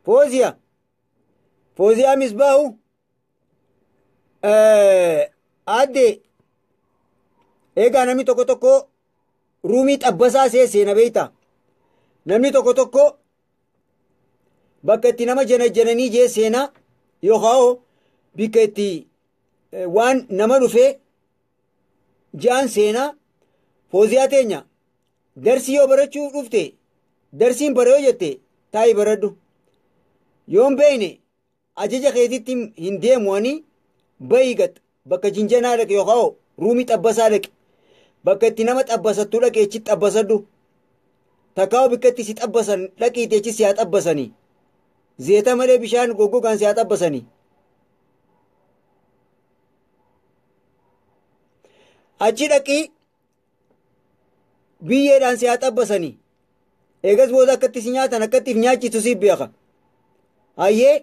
Fooziyaa. Fooziyaa Misbaahu. Aadde eegaa namni tokko tokko ruumii xabbasaa seena beekta. Namni tokko tokko bakka itti nama janajjananii jee seenaa yookaan bakka itti waan nama dhufee ja'an seenaa. Fooziyaa teenya darsii yoo barachuu dhufte darsiin bara yoo jette taa'ii baradhu. Yoon beekne ajaja keetitti hin deemu ani bayi gat bakka jinjanaa dhaqe yookaan ruumii xabbasaa dhaqe bakka itti nama xabbasattu dhaqe achi xabbasadhu takkaa'u bakka itti si xabbasan dhaqiite achi si haa xabbasanii zeeta malee bishaan goggogaan si haa xabbasanii. Achi dhaqii biyyeedhaan si haa xabbasanii eegas booda akkatti si nyaatan akkatti if nyaachisu siif beeka. Hayyee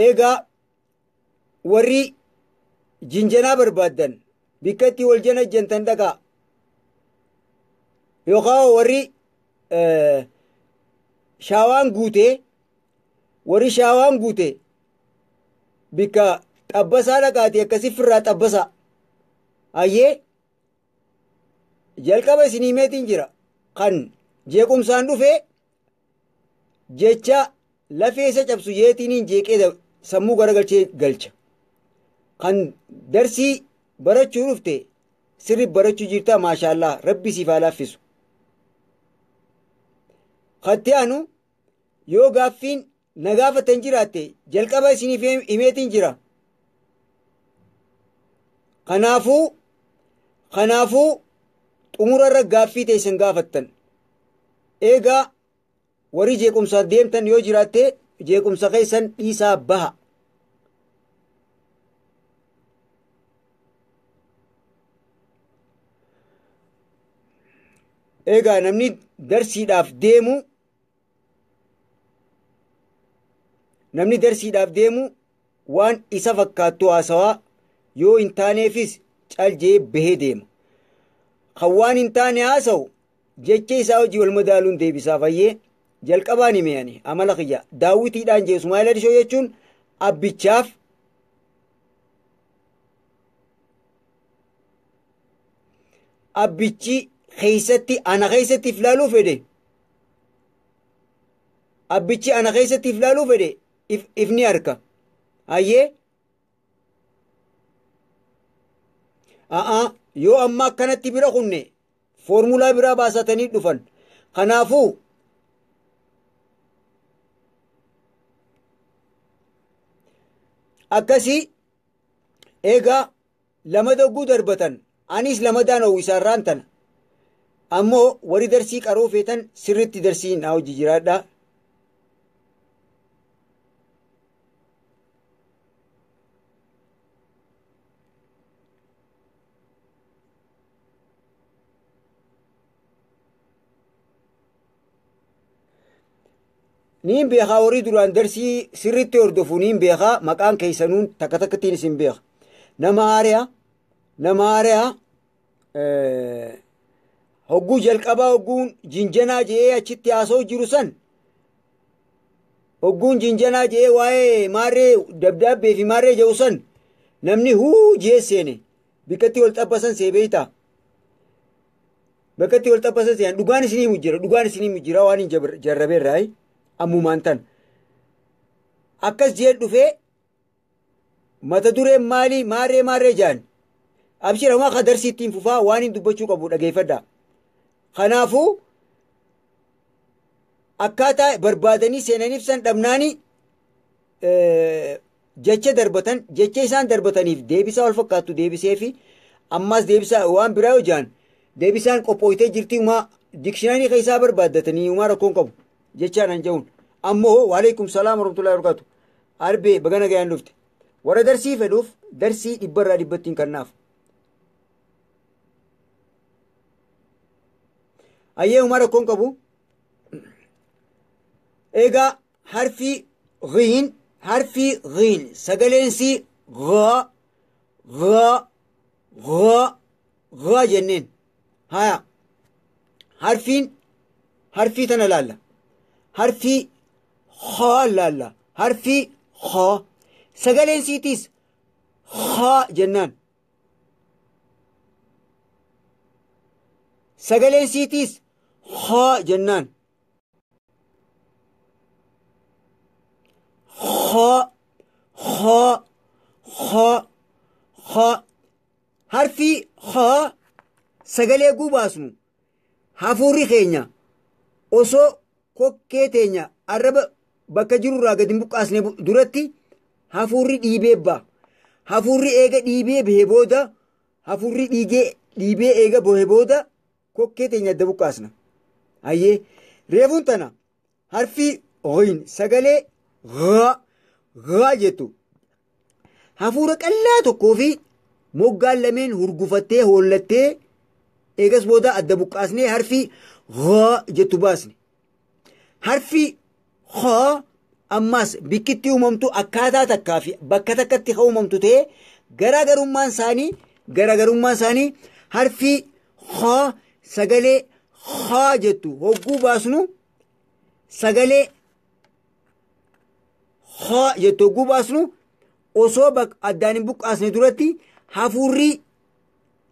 eegaa warri jinjanaa barbaaddan bakka itti wal janajjantan dhaqaa yookaan warri shaawaan guutee warri shaawaan guute bakka xabbasaa dhaqaati akkasii firraa xabbasaa. Hayyee jalqaba isinii meetiin jira kan jeequmsaan dhufee jecha lafee isa cabsu yeetiniin jeeqee sammuu garagalchee galcha. Kan darsii barachuu dhufte sirri barachuu jirta maashaallaa rabbi siif haa laaffisu. Katti aanu yoo gaaffiin na gaafatan jiraatte jalqaba isiniif himeetiin jira. Kanaafuu xumura irra gaaffii teessan gaafattan. Eegaa warri jeequmsa deemtan yoo jiraatte jeequmsa keessan dhiisaa baha. Eegaa namni darsiidhaaf deemu waan isa fakkaattu haasawaa yoo hin taaneefis caljee bahee deema. Kan waan hin taane haasawu jecha isaa hojii wal madaaluun deebisaa fayyee jalqabaan hime ani amala kiyya daawwitiidhaan jee Ismaa'eel Adishoo jechuun abbichaaf abbichi keessatti ana keessatti if laaluu fedhe abbichi ana keessatti if laaluu fedhe ifni harka. Hayyee yoo amma akkanatti bira kunne foormulaa biraa baasatanii dhufan. Kanaafuu akkasii eegaa lama dogguu darbatan anis lamadaan hawwisaarraan tana ammoo warri darsii qaroo feetan sirritti darsii naa hojii jiraadhaa. Niin beekaa warri duraan darsii sirritti hordofu niin beekaa maqaan keessanuun takka takkattiin isin beeka. Nama haariyaa hogguu jalqabaa hogguun jinjanaa je'ee achitti haasa'u jiru san Hogguun jinjanaa jee waa'ee maarree dabdaabbee fi maarree jedhu san namni huu jee seene bikkatti wal xabbasan see beeyta. Bakkatti wal xabbasan seen dhugaan isinii mujjira dhugaan isinii mujjira waan hin jarrabeerraa ammumaan tan. Akkas jee dhufee mata dureen maalii maarree maarree jaan abshira homaa ka darsii ittiin fufaa waan hin dubbachuu qabu dhageeffadha. Kanaafuu akkaataa barbaadanii seenaniif san dhabnaani jecha darbatan jecha isaan darbataniif deebisaa wal fakkaattu deebisee fi ammas deebisaa waan biraa yoo jaan deebisaan qophooytee jirti umaa dikshinaarii keessaa barbaaddatanii umaa rakkoon qabu jechaan an jehuun ammoo waalaikum salaam warahmatullahi wabarakatuh arbee bagana gayaan dhufte warra darsii fedhuuf darsii dhibbarraa dhibbattiin kannaaf. Ayyee umaa rakkoon qabu. Egaa harfii ghiin harfii ghiin sagaleensi ghaa ghaa ghaa ghaa jenneen haya harfiin harfii tana laalla harfii khaa laalla harfii khaa sagaleensiitiis khaa jennaan sagaleensiitiis khaa jennaan khaa khaa khaa khaa harfii khaa sagalee gubaasnu hafuurri keenya osoo kokkee teenya arraba bakka jirurraa gadi hin buqqaasne duratti hafuurri dhiibee ba'a. Hafuurri eega dhiibee bahee booda hafuurri dhiibee eega bahee booda kokkee teenya adda buqqaasna. Hayyee reefuun tana harfii ghiin sagalee ghaa ghaa jettu hafuura qallaa tokkoo fi moggaan lameen hurgufattee hoollattee eegas booda adda buqqaasnee harfii ghaa jettu baasne. Harfii khaa ammas bikkitti uumamtu akkaataa takkaa fi bakka takkatti kan uumamtu ta'ee garaagarummaan isaanii harfii khaa sagalee khaa jettu hogguu baasnu sagalee khaa jettu hogguu baasnu osoo addaan hin buqqaasne duratti hafuurri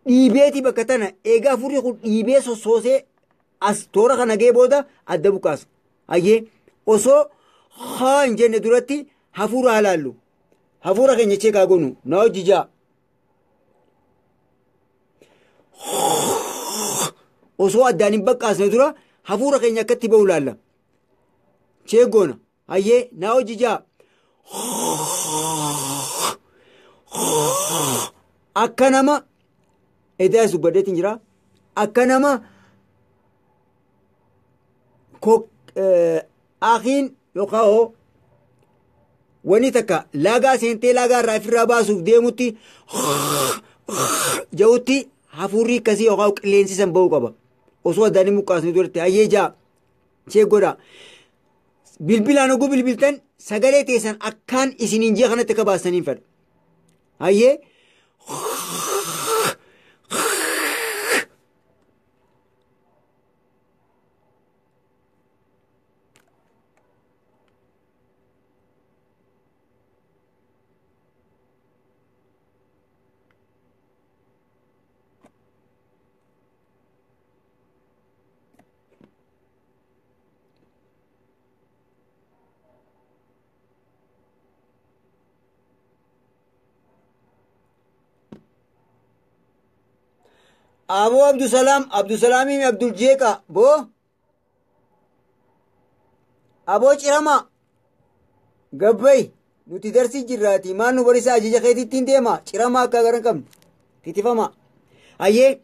dhiibeeti bakka tana egaa hafuurri kun dhiibee sossoosee as toora kana ga'ee booda adda buqqaasna. Hayyee osoo haa hin jenne duratti hafuura halaallu hafuura keenya cheekaa goonu na hojii jaa osoo addaan hin baqqaasne dura hafuura keenya akkatti ba'u laalla cheegoona. Hayyee na hojii jaa akka nama edaas dubbadheetiin jira akka nama akiin yookaan wani takka laagaa seentee laagaa irraa ofirraa baasuuf deemutti ja'utti hafuurri akkasii yookaan qilleensi san ba'uu qaba. Osoo addaan hin buqqaasne duratti hayyee jaa cheegodha. Bilbilaan oguu bilbiltan sagalee teessan akkaan isiniin ji'a kanatti akka baasaniin fedha. Hayyee Aboo Abdusalaam Abdusalaamii Abdul Jeeqa boo Aboo Cirama Gabbay nuti darsii jirraati maal nu barisa ajaja keetittiin deema Cirama akka garan qabnu titifama. Hayyee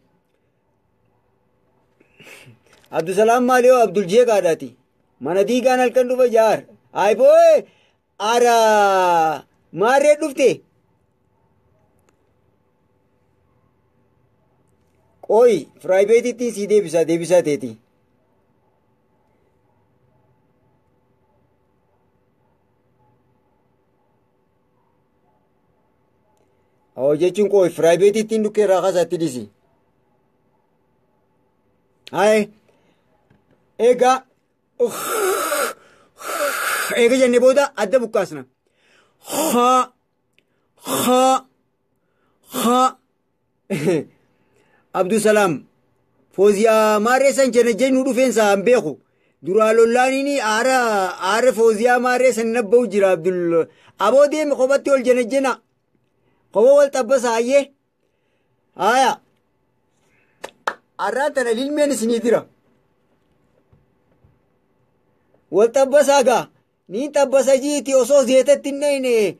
Abdusalaam maali yoo Abdul Jeeqaadhaati mana diigaan halkan dhufa jaar ayboo ara maarree dhufte. Qoy firaayibeetittiin sii deebisaa deebisaa teeti. Hoo jechuun qoy firaayibeetittiin dhukkee irraa kaasaatti dhisi. Haye egaa Eega jenne booda adda buqqaasna. Ha ha ha. Abdusalaam Fooziyaa maarree san jennu dhufeensa hin beeku. Duraa lollaaniin aara aara Fooziyaa maarree san nabba'u jira Abdul. Aboo deemi kophatti ol jenejjena. Kopha wal xabbasa hayyee. Haaya. Arraan tana lilmeen isinii dira. Wal xabbasaa gaa. Niin xabbasa jiiti osoo zeetatti hin dhayne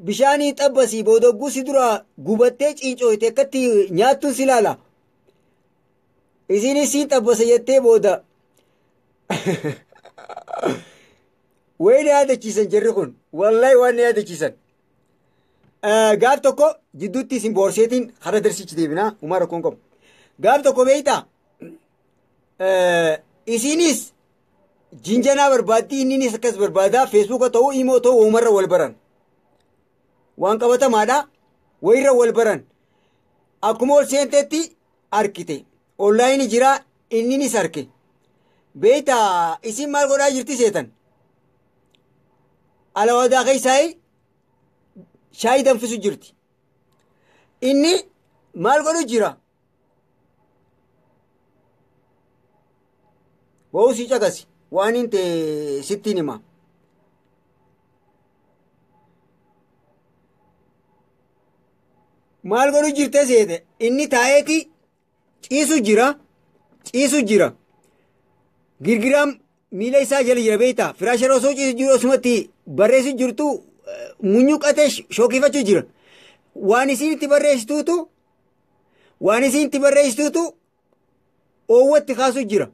bishaanii xabbasii booda si dura gubattee cincooyte akkatti nyaattuun si ilaala. Isinis siin xabbasa jettee booda. Wayi na yaadachiisan jarri kun. Wallahi waan na yaadachiisan. Gaaf tokko jidduutti isin boorseetiin hara darsichi deebinaa uumaa rakkoon qabu. Gaaf tokko beektaa isinis jinjanaa barbaaddi inninis akkas barbaadaa feesbuuka ta'uu imoo ta'uu uumarra wal baran. Waan qabatamaadha wayirra wal baran. Akkuma ol seentetti arkite. Onlaayinii jira inninis arke. Beektaa isin maal godhaa jirti seetan? Alawadaa keessaa shaayii danfisu jirti. Inni maal godhu jira? Bo'uu sii caqasi waan hin ta'e sittiin hima. Maal godhu jirte seete? Inni taa'eeti ciisu jira ciisu jira. Girgiraan miila isaa jala jira beektaa? Firaashara osoo ciisu jiru osumatti barreessu jirtu munyuqatee shookifachuu jira. Waan isiin itti barreessituutu waan isiin itti barreessituutu oowwatti kaasuu jira.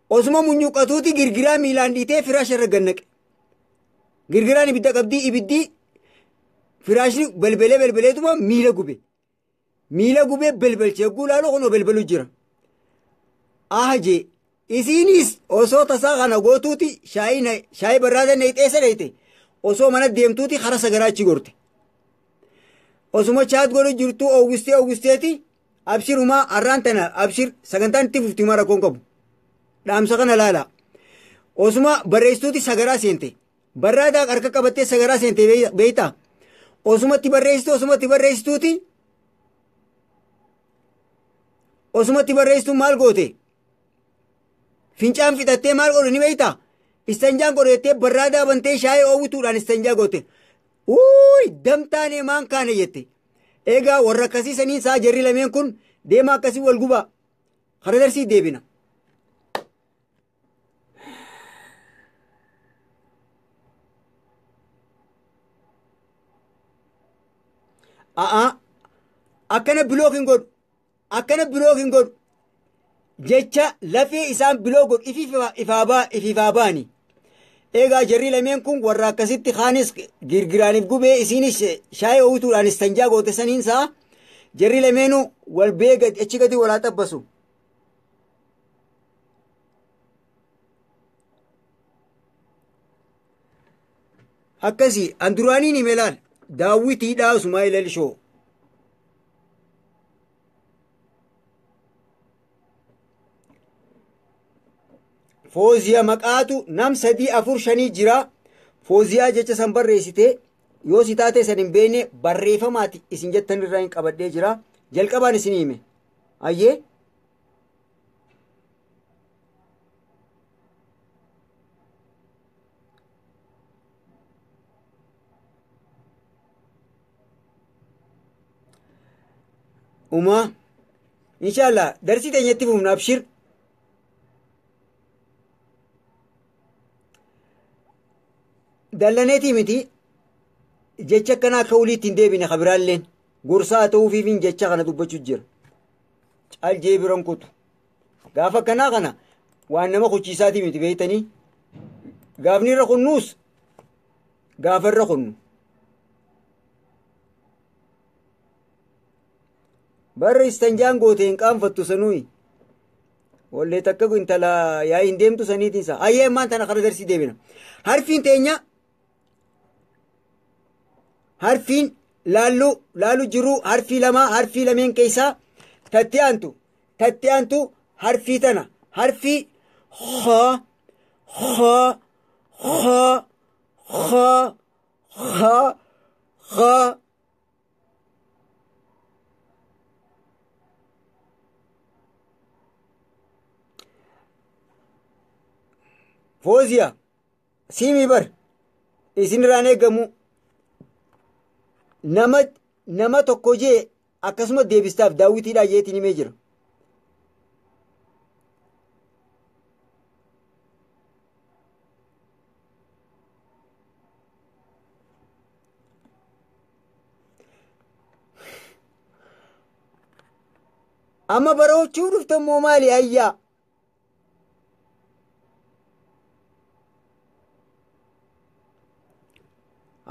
Osuma munyuqatuuti girgiraa miilaan dhiitee firaasha irra gannaqe. Girgiraan ibidda qabdii ibiddi firaashni belbelee belbeleetuma miila gube. Miila gubee belbelchee guulaaluu kunoo belbelu jira. Ahjee isiinis osoo tasaa kana gootuuti shaayii barraada neexeessa dheeyte osoo mana deemtuuti hara sagaraa achi gorte. Osuma chaat godhu jirtu oowwistee oowwisteeti abshirumaa har'aan tana abshir sagantaan itti fufti mara rakkoon qabu. Dhaamsa kana laala. Osuma barreessituuti sagaraa seente. Barraadaa harka qabattee sagaraa seente beektaa? Osumatti barreessitu osumatti barreessituuti osumatti barreessitu maal goote? Fincaan fixattee maal godhu ni beektaa? Istanjaan godhattee barraadaa bantee shaayii oowwituudhaan istanjaa goote. Uuy damtaanee maan kaane jette. Egaa warra akkasii saniin isaa jarri lameen kun deema akkasii wal gubaa. Kara darsii deebina. A'a akkana bilook hin godhu. Akkana bilook hin godhu. Jecha lafee isaan bilook godhu ifiifaa ba'ani. Egaa jarri lameen kun warra akkasitti kaanis girgiraaniif gubee isiinis shaayii oowwituudhaan istanjaa goote saniin isaa jarri lameenuu wal beega achi gadi walaa xabbasu. Akkasii an duraaniin hime laal daawwitiidhaa Usmaa'il Elshoo. Fooziyaa maqaatu nam 3 4 5 jira. Fooziyaa jecha san barreessite yoo si taate san hin beekne barreeffamaati isin jettan irraa hin qabadhee jira. Jalqabaan isin hime. Ayyee. Umaa inshallah darsii teenyatti fufna abshir. Dallaneetii miti jecha akkanaa akka waliitti hin deebine kabiraalleen gorsaa ta'uufiifin jecha kana dubbachuu jira. Caljee biran kutu. Gaafa akkanaa kana waan nama kuchiisaatii miti beektanii. Gaafni irra kunnuus gaafa irra kunnu. Barra istanjaan goote hin qaanfattu sanuyi. Wallee takka intala yaa'ii hin deemtu saniitiin isaa. Ayyee ammaan tana kara darsii deebina. Harfiin teenya harfiin laallu jiru harfii lama harfii lameen keessaa tatti aantu harfii tana harfii h h Kha kha kha kha. Fooziya siimii bar isinirraan eegamu nama tokko jee akkasuma deebistaaf daawwitiidhaa jeetiin himee jira. Amma baroochuu dhuftan moo maali ayyaa?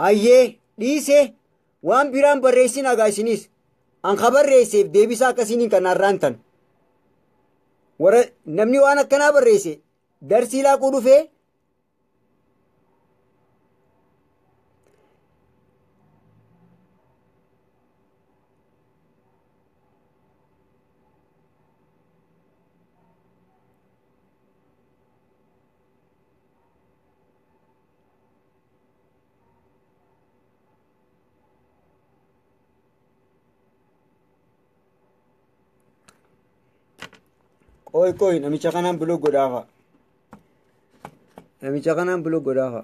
Ayyee dhiisee waan biraan barreessin hagaa isinis an ka barreesseef deebisaa akkasiin kan har'aan tan. Warra namni waan akkanaa barreesse darsii laaquu dhufee Qoy qoy namicha kanaan buloo godhaafa. Namicha kanaan buloo godhaafa.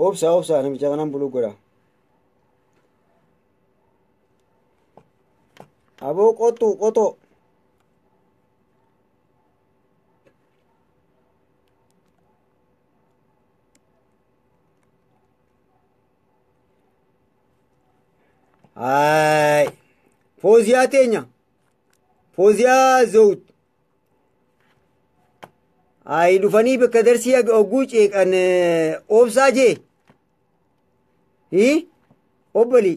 Obsa obsa namicha kanaan buloo godhaa. Aboo qotu qoto. Ay, Fooziyaa teenya. Fooziyaa Zawud. Ay, dhufanii bakka darsii ogguu ceeqan obsaa jee. Hii? Obbali.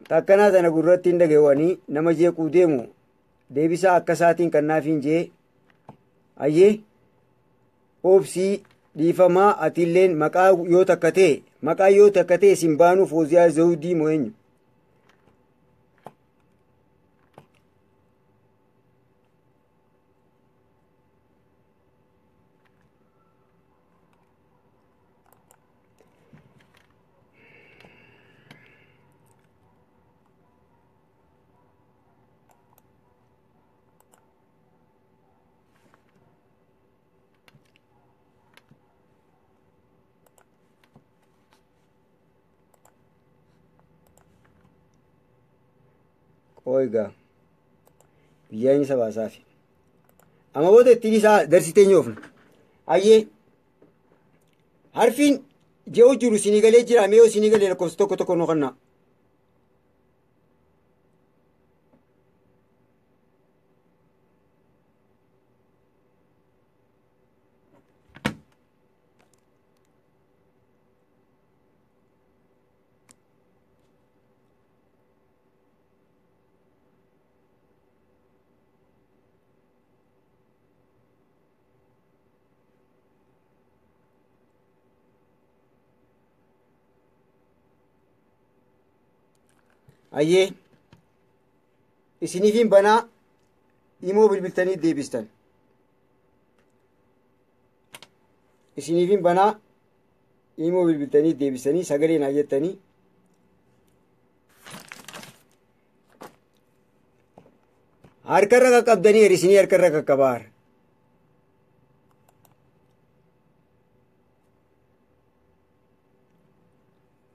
Takkanaa tana gurratti hin dhaga'anii nama jeequu deemu deebisaa akka isaatiin kan naafiin jee. Ayyee obsii dhiifamaa atiilleen maqaa yoo takka ta'e maqaa yoo takka ta'e isin baanuu Fooziyaa Zawudii moo eenyu? Qoygaa biyyaa inni sabaasaaf. Amma booda ittiin isaa darsitee nyoofna. Ayyee harfiin je'u jiru isinii galee jira mee yoo isinii galee lakkoofsa tokko tokko nu kannaa. Ayyee isiniifin banaa imoo bilbiltanii deebistan. Isiniifin banaa imoo bilbiltanii deebistanii sagalee naa jettanii. Harkarra qaqqabdanii isinii harkarra qaqqabaar.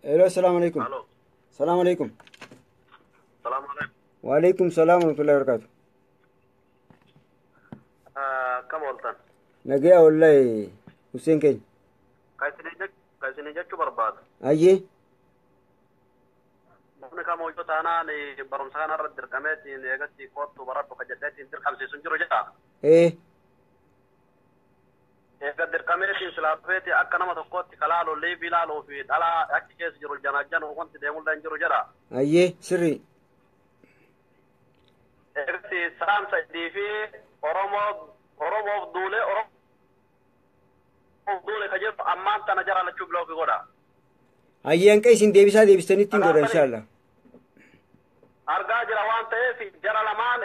Hello, assalamu alaikum. Assalamu alaikum. Waalaikum salaam warahmatullahi wabarakatuh. Akkam ooltan? Nagaya wallahi Hussein keenya. Kan isin jechuu barbaadu. Ayyee. Namni kamooyyuu taanaan barumsa kanarra dirqameetiin eegatti kottu baradhu ka jedheetiin dirqamsiisu hin jiru jedha. Ee. Eega dirqameetiin silaafeeti akka nama tokkootti kalaalu liivii ilaaluu fi dhalaa achi keessa jiru janajjanu wanti deemullee hin jiru jedha. Ayyee sirrii. Eegatti saamsa idii fi Oromoof duulee Oromoof duulee ka jedhu ammaan tana jara lachuu bilookii godha. Ayyee hanqa isin deebisaa deebistanitti hin godha inshaallah. Argaa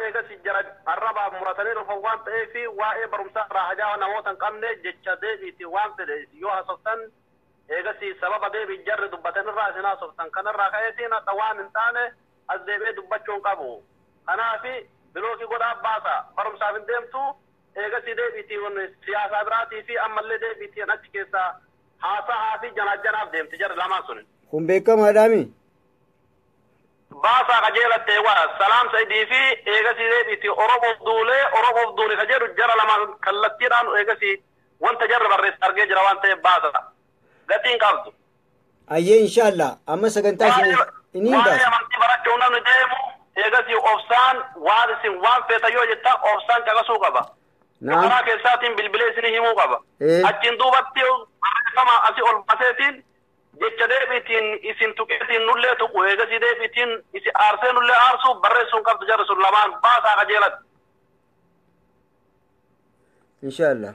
eegas jara arrabaaf muratanii dhufan waan ta'eef waa'ee barumsaa irraa hajaa namoota hin qabne jecha deebiitti waan fedhe yoo haasoftan eegas sababa deebii jarri dubbatan irraa isin haasoftan kanarraa ka'eetiin hadha waan hin taane as deebi'ee dubbachuu hin qabu. Kanaafi bilookii godhaa baasa barumsaaf hin deemtu eegas deebiitiin siyaasaa biraatii fi ammallee deebiitiin achi keessaa haasahaa fi janaajjanaaf deemti jarri lamaan sun. Kun beekamaadhaami. Baasaa qajeelattee waa salaam sa'idii fi eegasii deebiitti Oromoof duulee Oromoof duule ka jedhu jara lamaan kallattiidhaan eegasii wanta jarri barreesse argee jira waan ta'eef baasa. Gatiin qabdu. Ayyee inshaallah amma sagantaa isin inni hin Waa'ee baasa. amantii barachuu namni deemu eegasii obsaan waan isin waan feeta yoo jettan obsaan caqasuu qaba. Naam. Karaa keessaatiin bilbilee isin himuu qaba. Achiin duubatti barreeffama asii ol baaseetiin jecha deebiitiin isin tuqeetiin nullee tuqu eegasii deebiitiin isin aarsee nullee aarsuu barreessuun qabdu jarri sun lamaan baasaa qajeelatti. Inshaallah.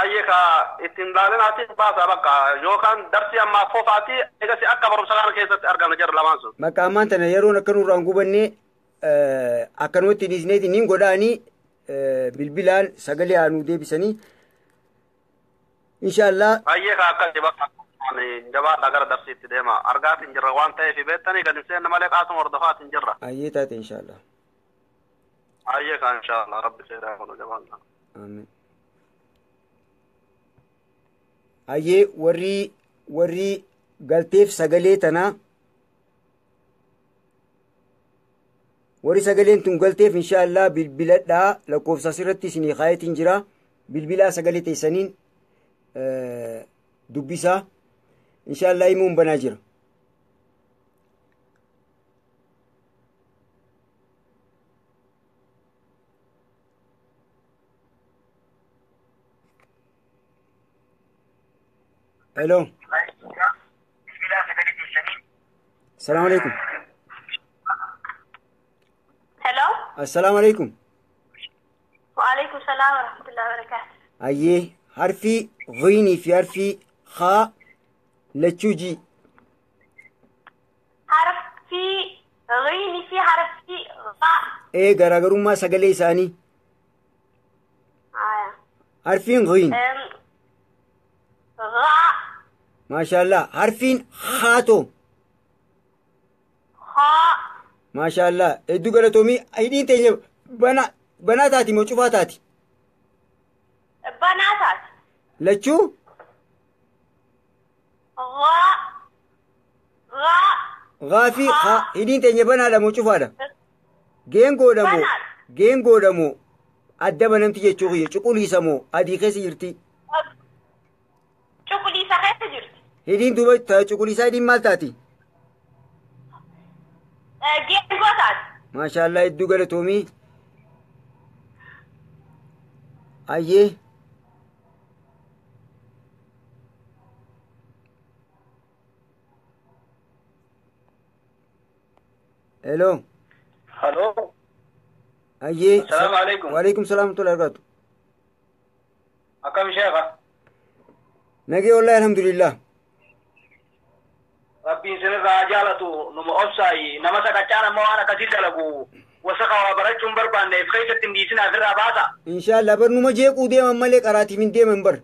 Ayyee ka ittiin laalinaatiin baasaa bakka yookaan darsii ammaa fofaatii eegasii akka barumsa kana keessatti argamne jarri lamaan sun. Maqaa ammaan tana yeroon akka nurraan gubannee akkanumatti dhiisneetiin niin godhaanii bilbilaan sagalee aanuu deebisanii inshaallah. Ayyee ka akkasi bakka jabaadha gara darsiitti deema argaatiin jirra waan ta'eef beektanii gadi seenna malee qaasuma hordofaatiin jirra. Ayyee taate inshaallah. Ayyee ka inshaallah rabbi seeraa godhu jabaadha. Amiin. Ayyee warri galteef sagalee tanaa warri sagaleen tun galteef inshaallah bilbiladhaa lakkoofsa asirratti isinii kaayetiin jira bilbilaa sagalee teessaniin dubbisaa inshaallah himuun banaa jira. Hello. Assalamu alaikum. Hello. Assalamu alaikum. Wa alaikum salam wa rahmatullahi wa barakatuh. Ayyee harfii ghiinii fi harfii haa lachuu ji. Harfii ghiinii fi harfii ghaa. Ee garaagarummaa sagalee isaanii. Harfiin ghiin. Ghaa. Maashaallah harfiin haatoo. Haa. Maashaallah hedduu galatoomii hidhiin teenya banaa taati moo cufaa taati? Banaa taati. Lachuu? Ghaa. Ghaa. Ghaa fi haa hidhiin teenya banaadha moo cufaadha? Geengoodha moo? Geengoodha moo? Adda banamti jechuu kiyya cuquliisa moo adii keessa jirti? Cuquliisa keessa jirti. Hidhiin duuba cuquliisaa hidhiin maal taati? Geengoo taati. Maashaallah hedduu galatoomii. Ayyee. Hello. Hello. Ayyee. Assalaamu alaikum. Wa alaikum salaam wa rahmatullahi wa barakatuh. Akkam sheekha? Nagee wallahi alhamdulillah. Rabbiin sirraa jaalatu numa obsaayi nama sakachaan ammoo waan akkasii dalagu wasaqa waa barachuun barbaanneef keessatti hin dhiisin asirraa baasa. Inshaallah bar numa jeequu deeman malee qaraatiif hin deeman bar.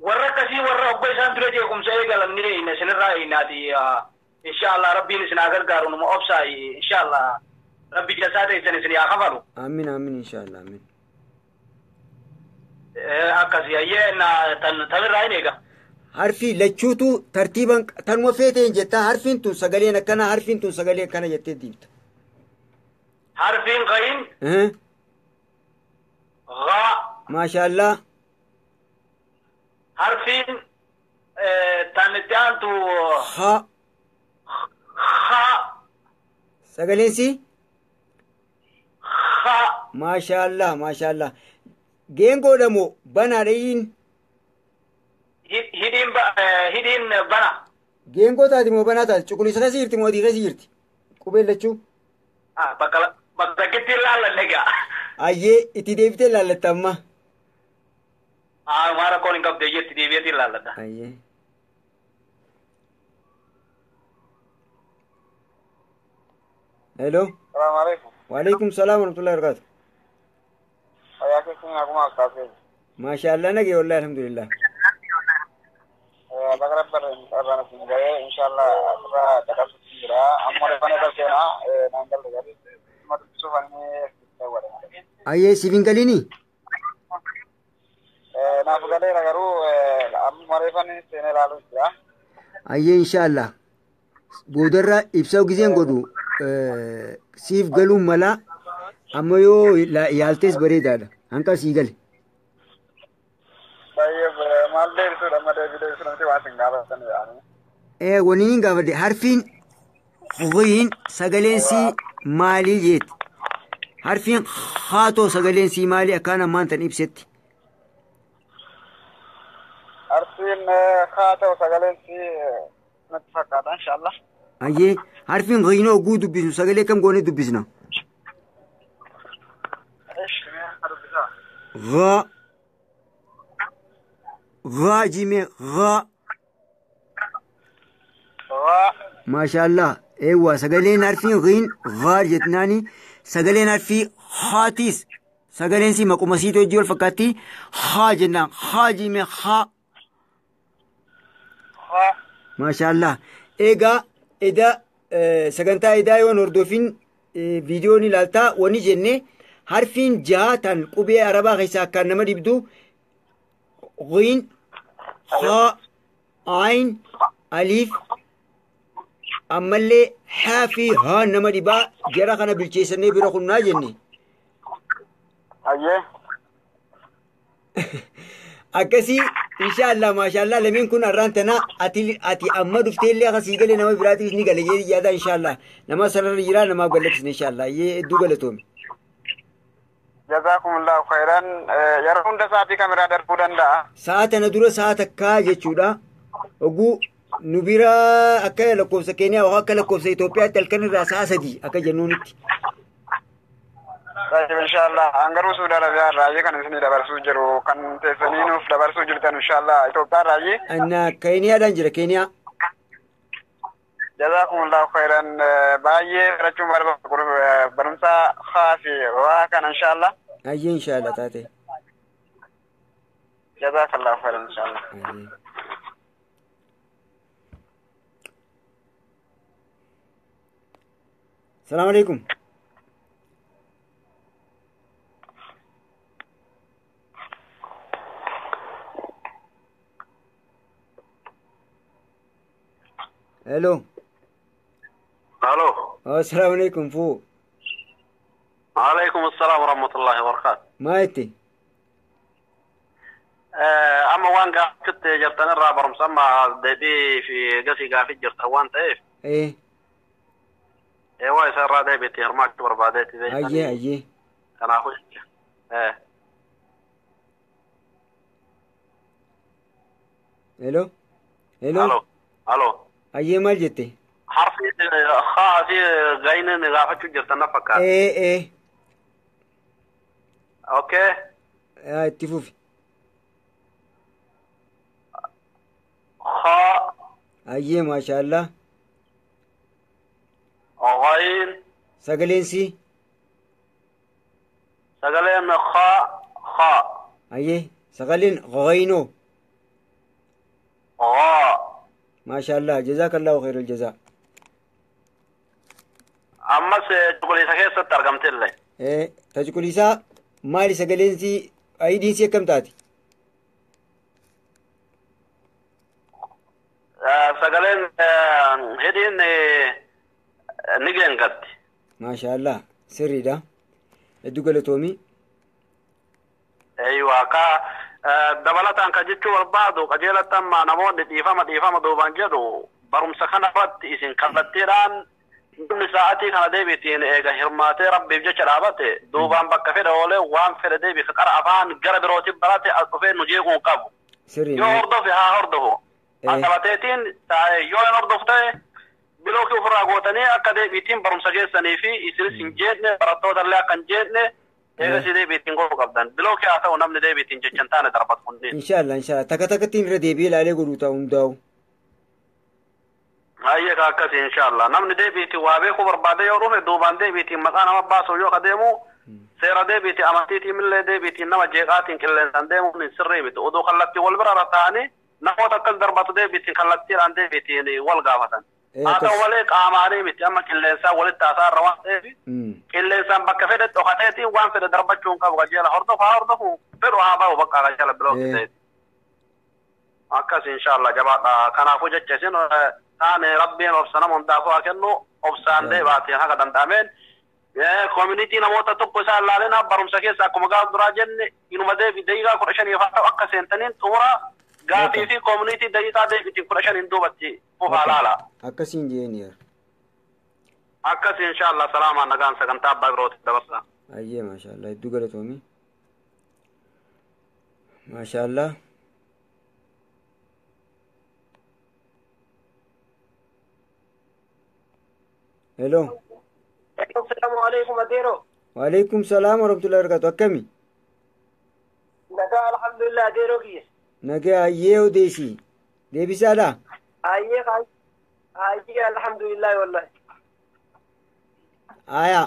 Warra akkasii warra obbo isaan dura jeequmsa eegalan ni eeyna isinirraa eeynaati. Inshaallah rabbiin isin haa gargaaru numa obsaayi inshaallah rabbi jasaa ta'e isin haa kafalu. Amiin amiin inshaallah amiin. Akkasii ayyee na tamirraa hin eega. Harfi lachuutu tartiiban tanuma feeteen jettaa harfiin tun sagaleen akkana harfiin tun sagalee akkana jettee diibta. Harfiin qayin. Ghaa. Maashaallah. Harfiin tan itti aantu. Haa. Haa. Sagaleen si? Haa. Maashaallah maashaallah. Geengoodha moo banaadha hidhiin? Hidhiin bana. Geengoo taati moo banaa taati? Cuquliisa keessa jirti moo adii keessa jirti? Qubeen lachuu? Bakka bakkitti ilaallanne egaa. Ayyee itti deebitee ilaallatta amma. Maa rakkoon hin qabdu itti deebi'eetii ilaalladha. Ayyee. Hello. Salaamu alaikum. Waalaikum salaam warahmatullahi wabarakatuh. Fayyaa keessanii akkuma akkaafee. Maashaallah nagee wallahi alhamdulillah. Bakka rabbarreen irraan isin ga'ee inshallah asirraa dhaqabsiisu jira. Amma reeffana irra seenaa naan galle galee dhuma dubbisuuf ani godhe. Ayyee siif hin galiini? Naaf galeera garuu amma reeffani seenee ilaaluu jira. Ayyee inshallah. Boodarra ibsa giseen godhu siif galuun mala amma yoo yaaltees bareedaadha. Hanqa sii gale. Baay'ee maal deebisuudha amma deebii deebisuu namti waan isin gaafatan yaa'anii. Wanni niin gaafadhe harfiin ghiin sagaleen sii maalii jeeti. Harfiin haatoo sagaleen sii maalii akkaan ammaan tan ibsetti. Harfiin haa ta'u sagaleen sii natti fakkaata inshallah. Ayyee harfiin ghiinoo oguu dubbisnu sagalee kam goonee dubbisna? Ish mee akka dubbisaa. Ghaa ghaa jimee ghaa. Waa Maashaallah eewwa sagaleen harfiin ghiin ghaa jetnaani sagaleen harfii haatiis sagaleen sii maquma siitu hojii wal fakkaatti haa jennaan haa jimee haa. haa Maashaallah eegaa eda sagantaa edaa yoon hordofin viidiyoon ilaaltaa wani jenne harfiin jaha tan qubee arabaa keessaa akkaan nama dhibdu ghiin haa ayin aliif ammallee haa fi haa nama dhibaa jara kana bilcheessannee bira kunnaa jenne. Ayyee. Akkasii inshaallah maashaallah lameen kun har'aan tana ati amma dhuftee illee akkasii galee nama biraatiif ni gale jedhi yaada inshaallah nama sarara jiraa namaaf gallaksine inshaallah yee hedduu galatoome. Jazaakumullahu khairan. Yeroo hunda sa'aatii kamirraa darbuu danda'a. Sa'a tana dura sa'a takkaa jechuudha. Oguu nu bira akka lakkoofsa Keeniyaa yookaan akka lakkoofsa Itoophiyaatti halkan irraa sa'a 3 akka jennuunitti. Tayyib inshallah. An garuu Suudi Arabiyaa irraa kan isinii dabarsuu jiru kan teessanii nuuf dabarsuu jirtan inshallah Itoophiyaa irraa. Anna Keeniyaadhaan jira Keeniyaa. Jazaakumullahu khairan. Baay'ee barachuun barbaadu barumsa haa fi waa kana inshallah. Ayyee inshallah taate. Jazaakallahu khairan inshallah. Ayyee. Salaam alaikum. Hello. Alo. Assalamu alaikum fu. Alaikum assalam warahmatullahi wabarakatuh. Maa jette? Amma waan gaafachutti jirtan irraa barumsa amma deebii fi gasii gaafii jirtan waan ta'eef waa isa irraa deebiitti hirmaachuu barbaadeetti Ayyee ayyee. Kanaafuu Hello. Hello. Alo. Alo. Ayyee maal jette? Harfi haa fi gayni gaafachuu jirtan na fakkaata. Okay. Itti fufi. Haa. Ayyee maashaallah. Ghayn. Sagaleen sii. Sagaleen haa haa. Ayyee sagaleen ghaynoo. Ghaa. Maashaallah jazaakallahu khairal jazaa. Ammas cuquliisa keessatti argamte illee. Ta cuquliisaa maali sagaleen sii ayidiin sii akkam taati? Sagaleen hidhiin ni geengatti. Maashaallah sirriidha. Hedduu galatoomii. Eeywa ka dabalataan kan jechuu barbaadu qajeelatti amma namoonni dhiifama dhiifama duubaan jedhu barumsa kana irratti isin kallattiidhaan namni sa'aatii kana deebiitiin eega hirmaatee rabbiif jecha dhaabate duubaan bakka fedhe oolee waan fedhe deebi ka qara afaan gara birootiin barate as dhufee nu jeequu hin qabu. Sirrii. Yoo hordofe haa hordofu. Dhaabbateetiin taa'ee yoo hin hordofu ta'e bilookii ofirraa gootanii akka deebiitiin barumsa keessanii fi isinis hin jeeqne barattoota illee akka hin jeeqne eega deebiitiin godhuu qabdan. Bilookii haa ta'u namni deebiitiin jecha hin taane darbatu kunneen. Inshaallah inshaallah takka takkattiin irra deebi'ee ilaalee godhuu ta'a hundaa'u. Hayyee ka akkasii inshaallah. Namni deebiitiin waa beekuu barbaade yoo dhufe duubaan deebiitiin maqaa nama baasu yoo ka deemu seera deebiitiin amantiitiin illee deebiitiin nama jeeqaatiin qilleensaan deemuun hin sirrii miti. Oduu kallattii wal bira ta'anii namoota akkas darbatu deebiitiin kallattiidhaan deebiitiin wal gaafatan. Haa ta'u malee qaamaanii miti amma qilleensaan walitti haasaa irra waan ta'eef qilleensaan bakka fedhe dhokateetiin waan fedhe darbachuu hin qabu qajeela hordofaa hordofu fedhu haa ba'u bakka qajeela biloo ta'eeti. Akkas inshaallah jabaadha. Kanaafuu jecha isin taane rabbiin obsa nama hundaafuu haa kennu obsaan deebaatiin haga danda'ameen koomunitii namoota tokko isaan ilaalina barumsa keessa akkuma gaafa duraa jenne inuma deebi daqiiqaa 15 haa ta'u akka seentaniin xumura gaafii fi koomunitii daqiiqaa deebiitiin 15 duubatti fufaa laala. Akkasiin jeeni. Akkas inshaallah salaamaan nagaan sagantaa abbaa birootti dabarsa. Ayyee maashaallah hedduu galatoomi. Maashaallah. Hello. Assalamu alaikum adeero. Waalaikum salaam warahmatullahi wabarakatuh. Akkami? Nagaa alhamdulillah adeeroo kiyya. Nagaa ayyee odeessi. Deebisaadha? Ayyee ayyee alhamdulillah wallahi. Aya.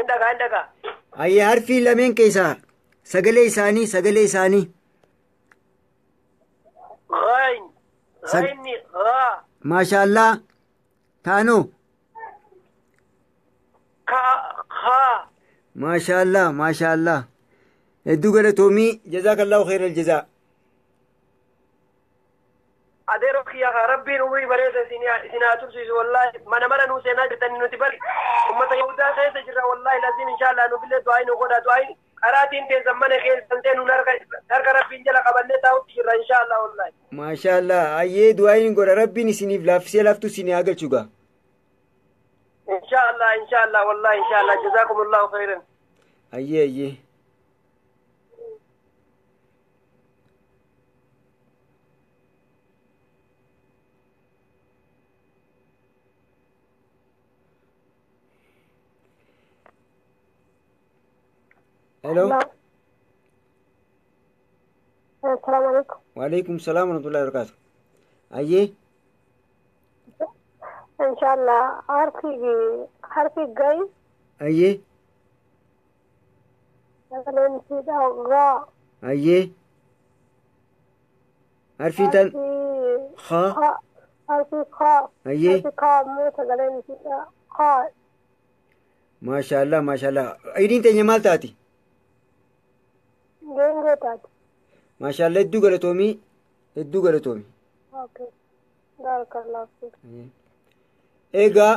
Indagaa indagaa. Ayyee harfii lameen keessaa sagalee isaanii sagalee isaanii. Ghayn. Ghayni ghaa. Maashaallah. Taano. Ka khaa. Maashaallah maashaallah. Hedduu galatoomii jazaakallahu khairal jazaa. Adeeroo kiyya rabbiin umurii bareeda isin haa tursiisu wallahi mana mana nuu seenaa jirtanii nuti bari ummata yahudaa keessa jirra wallahi laziin inshaallah nuufillee du'aa nu godha du'aa qaraatiin teessan mana keessan seenuun harka rabbiin jala qabannee taa'utti jirra inshaallah wallahi. Maashaallah ayyee du'aa hin godha rabbiin isiniif laaffisee laaftu isin haa galchu gaa. Inshaallah inshaallah wallahi inshaallah jazaakumullahu khairan. Ayyee ayyee. Hello. Assalamu alaikum. Waalaikum salam warahmatullahi wabarakatuh. Ayyee. Inshallah harfi gay. Ayyee. Sagaleen siidha gaa. Ayyee. Harfi tan. Kha. Harfi kha. Ayyee. Harfi kha immoo sagaleen siidha kha. Maashaallah maashaallah. Idiin teenya maal taati? Geengoo taati. Maashaallah hedduu galatoomii hedduu galatoomii. Okay. Barakallahu fiik. Egaa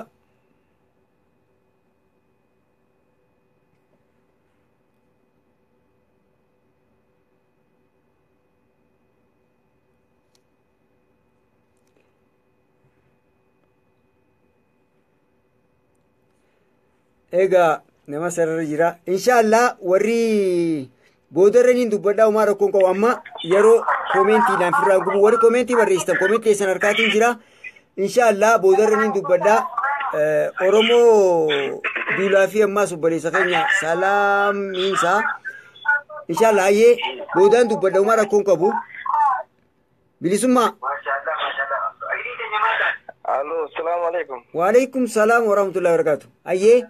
egaa nama sarara jira. Inshaallah warri boodarra niin dubbadhaa homaa rakkoon qabu amma yeroo koomentiidhaan firraa gubu warri koomentii barreessitan koomentii keessan harkaatiin jira. Inshaallah boodarra niin dubbadhaa Oromoo duulaa fi ammaas obboleessa keenya salaamiinsaa. Inshaallah ayyee boodaan dubbadha homaa rakkoon qabu. Bilisummaa. Alo, salaamu alaikum. Waalaikum salaam warahmatullahi wabarakatuh. Ayyee.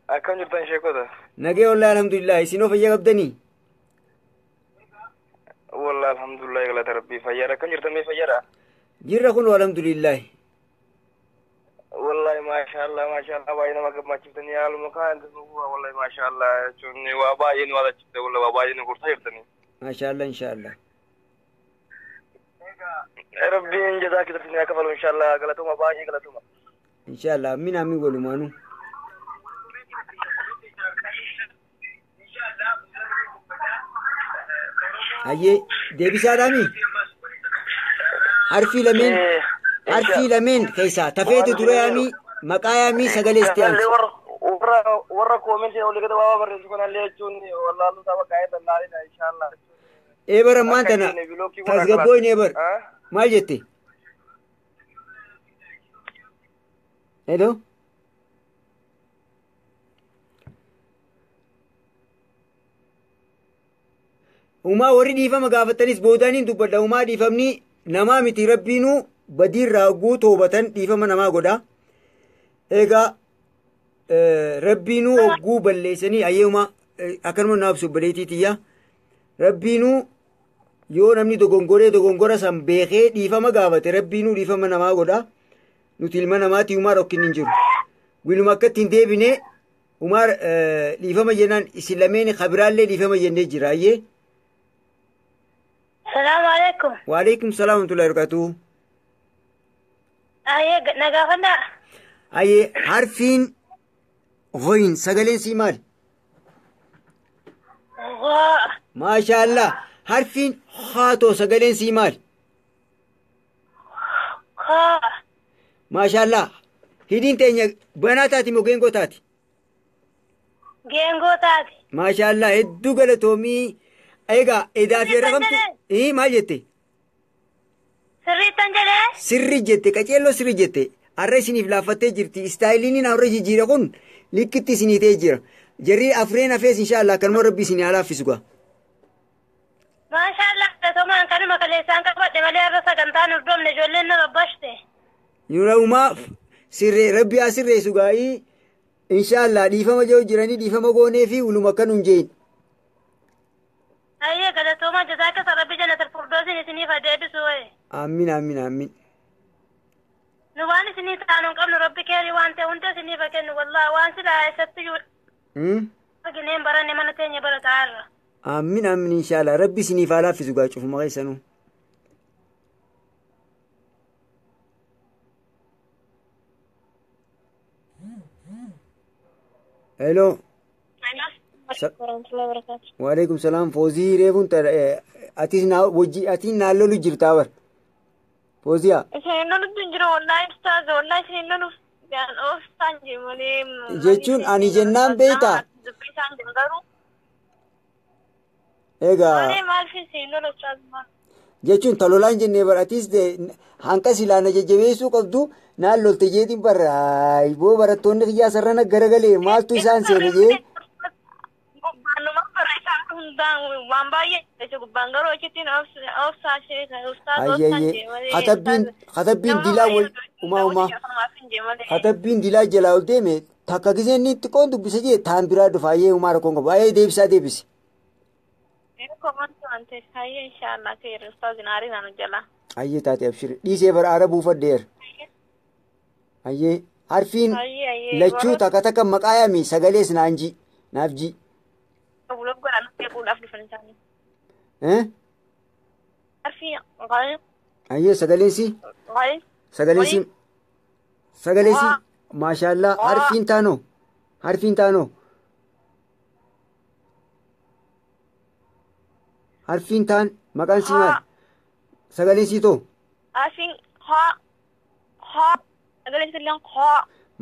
Akkam jirtan sheekota? Nagee wallahi alhamdulillah isinoo fayyaa qabdanii? Wallahi alhamdulillah galata rabbii fayyaadha. Akkam jirtan mee fayyaadha? Jirra kun alhamdulillah. Wallahi maashaallah maashaallah baay'ee nama gammachiiftanii haaluma kaan wallahi maashaallah jechuun waa baay'ee nu yaadachiifte wallahi waa baay'ee nu gorsaa jirtanii. Maashaallah inshaallah. Rabbiin jazaa keessatti haa kafalu inshaallah galatuma baay'ee galatuma. Inshaallah amiin amiin walumaanuu. Ayyee deebisaadhaami? Harfi lameen keessaa tafeetu dura yaamii maqaa yaamii sagalee itti aansi. Warra koomentii olii gadi waa barreessu kanallee jechuun wallaaluu saba qaa'ee dallaalidha inshaallah. Eebar ammaan tana tasgabbooyin eebar maal jette? Hello? Umaa warri dhiifama gaafatanis boodaniin dubbadha. Umaa dhiifamni namaa miti rabbiinuu badiirraa hogguu toobatan dhiifama namaa godha. Egaa rabbiinuu hogguu balleessanii ayyee umaa akkanuma naaf subbaleetii tiyya. Rabbiinuu yoo namni dogongoree dogongora san beekee dhiifama gaafate rabbiinuu dhiifama namaa godha. Nuti ilma namaati umaa dhokkinni hin jiru. Wiluma akka ittiin deebine umaa dhiifama jennaan isin lameen kabiraallee dhiifama jennee jira ayyee. Salaamu alaikum. Waalaikum salaam warahmatullahi wabarakatuh. Ayyee nagaafadhaa. Ayyee harfiin ghoyin sagaleen sii maali? Waa. Maashaallah harfiin haatoo sagaleen sii maali? Haa. Maashaallah hidhiin teenya banaa taati moo geengoo taati? Geengoo taati. Maashaallah hedduu galatoomii. Egaa edaa fi irra kamtu maal jette? Sirriittan jedhee? Sirri jette qaceelloo sirri jette har'a isiniif laaffattee jirti istaayiliin har'a jijjiira kun likkitti isinii ta'ee jira jarri afreen hafees inshaallah kanuma rabbi isinii haa laaffisu gaa. Maashaallah galatoomaan kanuma kaleessaan qabadhe malee har'a sagantaan hordofne ijoolleen na babbashte. Yeroo sirree rabbi haa sirreessu gaa'ii inshaallah dhiifama jiru jiranii dhiifama goonee fi uluma akka nuun jeeyin. Ayyee galatoomaa jazaaka rabbi jannatal firdoosin isiniif haa deebisu wayi. Amiin amiin amiin. Nu waan isinii taanu hin qabnu rabbi keerii waan ta'e hunda isiniif haa kennu wallaahi waan silaa eessatti iyyuu argineen baranne mana teenya barataa irra. Amiin amiin inshaallah rabbi isiniif haa laaffisu gaa cufuma keessanuu. Hello. Waalaikum salaam. Foozii reefuun atis atiin naan lolu jirtaa bar. Fooziyaa. Isin lolutti hin jiru wallaahi ustaaza wallaahi isin loluuf oofsaan jiru malee. Jechuun ani jennaan beektaa? Dubbisaan jiru garuu. Egaa. Malee maaliif isin lolu ustaaza? Jechuun talolaan jennee bar atis hanqa silaa na jajjabeessuu qabdu naan lolte jeetiin barra boo barattoonni kiyyaa sarara garagalee maaltu isaan seene jee. Gubbaanuma bara isaan hundaan waan baay'ee jechuudha gubbaan garuu achittiin Ayyee katabbiin dilaa wal umaa umaa katabbiin dilaa jalaa ol deeme takka giseen inni xiqqoon dubbise jee taan biraa dhufa ayyee umaa rakkoon qabu ayyee deebisaa deebisi. Ayyee taate abshir dhiisee bara aara buufadheera. Ayyee harfiin lachuu takka takka maqaa yaami sagalees naan ji naaf ji. Ayyee sagaleen si sagaleen si sagaleen si maashaallah harfiin taanoo harfiin taanoo harfiin taan maqaan si maal sagaleen si too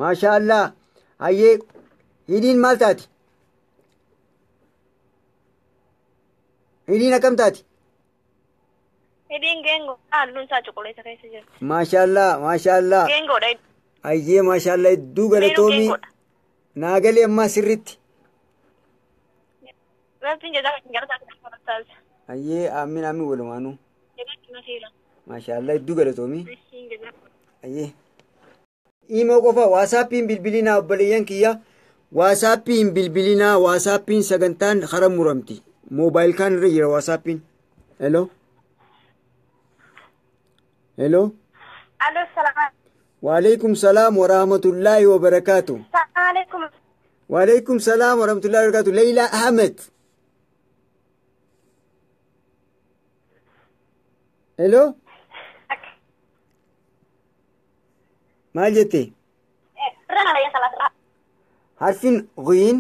maashaallah ayyee hidhiin maal taati? Hidhiin akkam taati? Hidhiin geengoo halluun isaa cuquliisa keessa jira. Maashaallah maashaallah. Geengoodha. Ayyee maashaallah hedduu galatoomii. Naa galee ammaa sirritti. Rabbiin jazaaka gara. Ayyee amiin amiin walumaanuu. Maashaallah hedduu galatoomii. Ayyee. Imoo qofa waasaappiin bilbilinaa obboleeyyan kiyya. Waasaappiin bilbilinaa waasaappiin sagantaan hara muramti. Moobaayil kaan irra jira waasaappiin. Hello. Hello. Alo salaam. Waalaikum salaam wa rahmatullahi wa barakaatu. Alaikum. Waalaikum salaam wa rahmatullahi wa barakaatu. Leila Ahmed. Hello. Maal jette? Harfiin ghiin.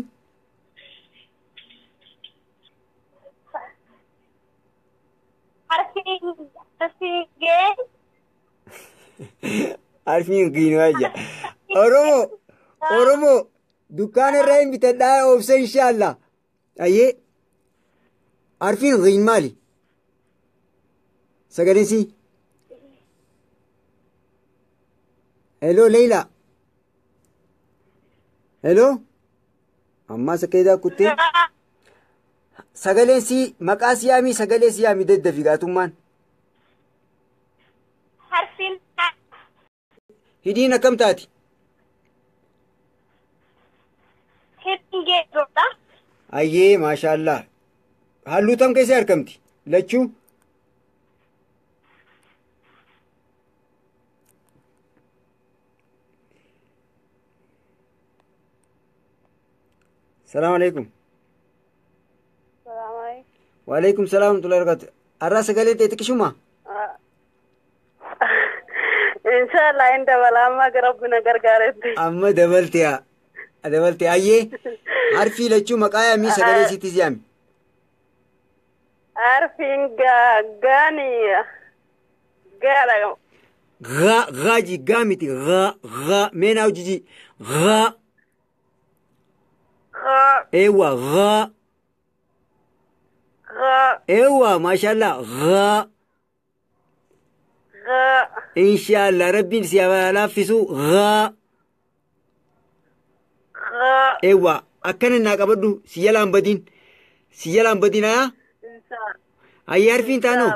Harfiin ghiin waayya. Oromoo Oromoo dukkaana irraa hin bitadhaa oobsa inshaallah. Ayyee harfiin ghiin maali? Sagaleen sii. Hello Leila. Hello. Ammaas akka idaa kuttee. Sagaleen si maqaa si yaamii sagalee si yaamii daddafi gaatummaan. Harfiin Hidhiin akkam taati? Hidhiin geegoodha. Ayyee maashaallaa. Halluu tam keessa argamti? Lachuu? Salaam alaikum. Waalaikum salaam warahmatullahi wabarakatuh. Har'a sagalee ta'e xiqqishuma? Inshallah in dabala amma rabbi na gargaaretti. Amma dabalte yaa. Dabalte ayyee harfii lachuu maqaa yaamii sagalee sitti yaami. Harfiin gaani gaadha. Gaa gaa ji gaa miti gaa gaa meenaa hojii gaa. Ewa gaa. Gaa. Ewa maashallah gaa. Gaa. Inshallah rabbiin si haa laaffisu gaa. Gaa. Ewa akkana naa qabadhu si jalaan badin si jalaan badin haa. Ayyee harfiin taanoo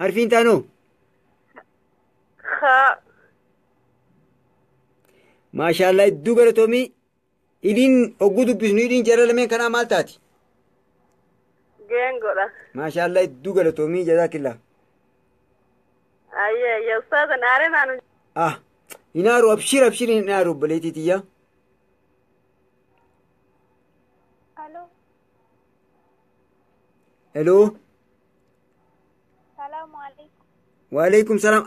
harfiin taanoo. Haa. Maashallah hedduu galatoomii hidhiin hogguu dubbisnu hidhiin jara lameen kanaa maal taati? Geengoodha. Maashallah hedduu galatoomii jazaakillah. Ayyee ayyee ustaaza naaree naanu. Ah hinaaru abshir abshir hinaaru obboleettii tiyya. Aloo. Heloo. Salaamu alaikum. Waalaikum salaam.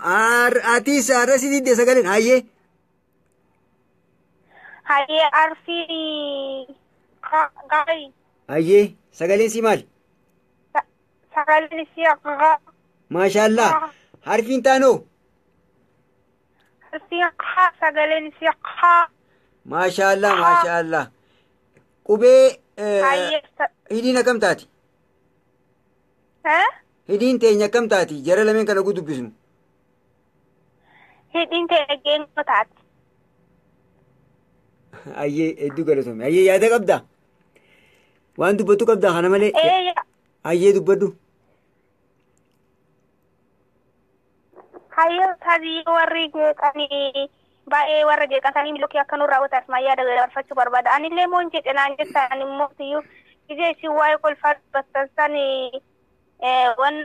Atiis har'a si didde sagaleen hayyee. Hayyee arfii gaarii. Hayyee sagaleen si maali? Sagaleen si gaa. Maashaallaa. Harfiin taanoo? Harfiin haa sagaleen si haa. Maashaallaa maashaallaa. Qubee Hayyee. hidhiin akkam taati? Hidhiin teenya akkam taati? Jara lameen kana dubbisnu. Hidhiin teenya geengoo taati. Ayyee hedduu galatoome. Ayyee yaada qabdaa? Waan dubbatu qabdaa kana malee? Ayyee dubbadhu. Hayyee sadii warri jeeqanii baay'ee warra jeeqan sanii milokii akka nurraa raawwatan yaada dabarfachuu barbaada. Anillee moon jedhe naan jettan immoo iyyuu ija isin waa'ee kolfaa dubbattan sanii waan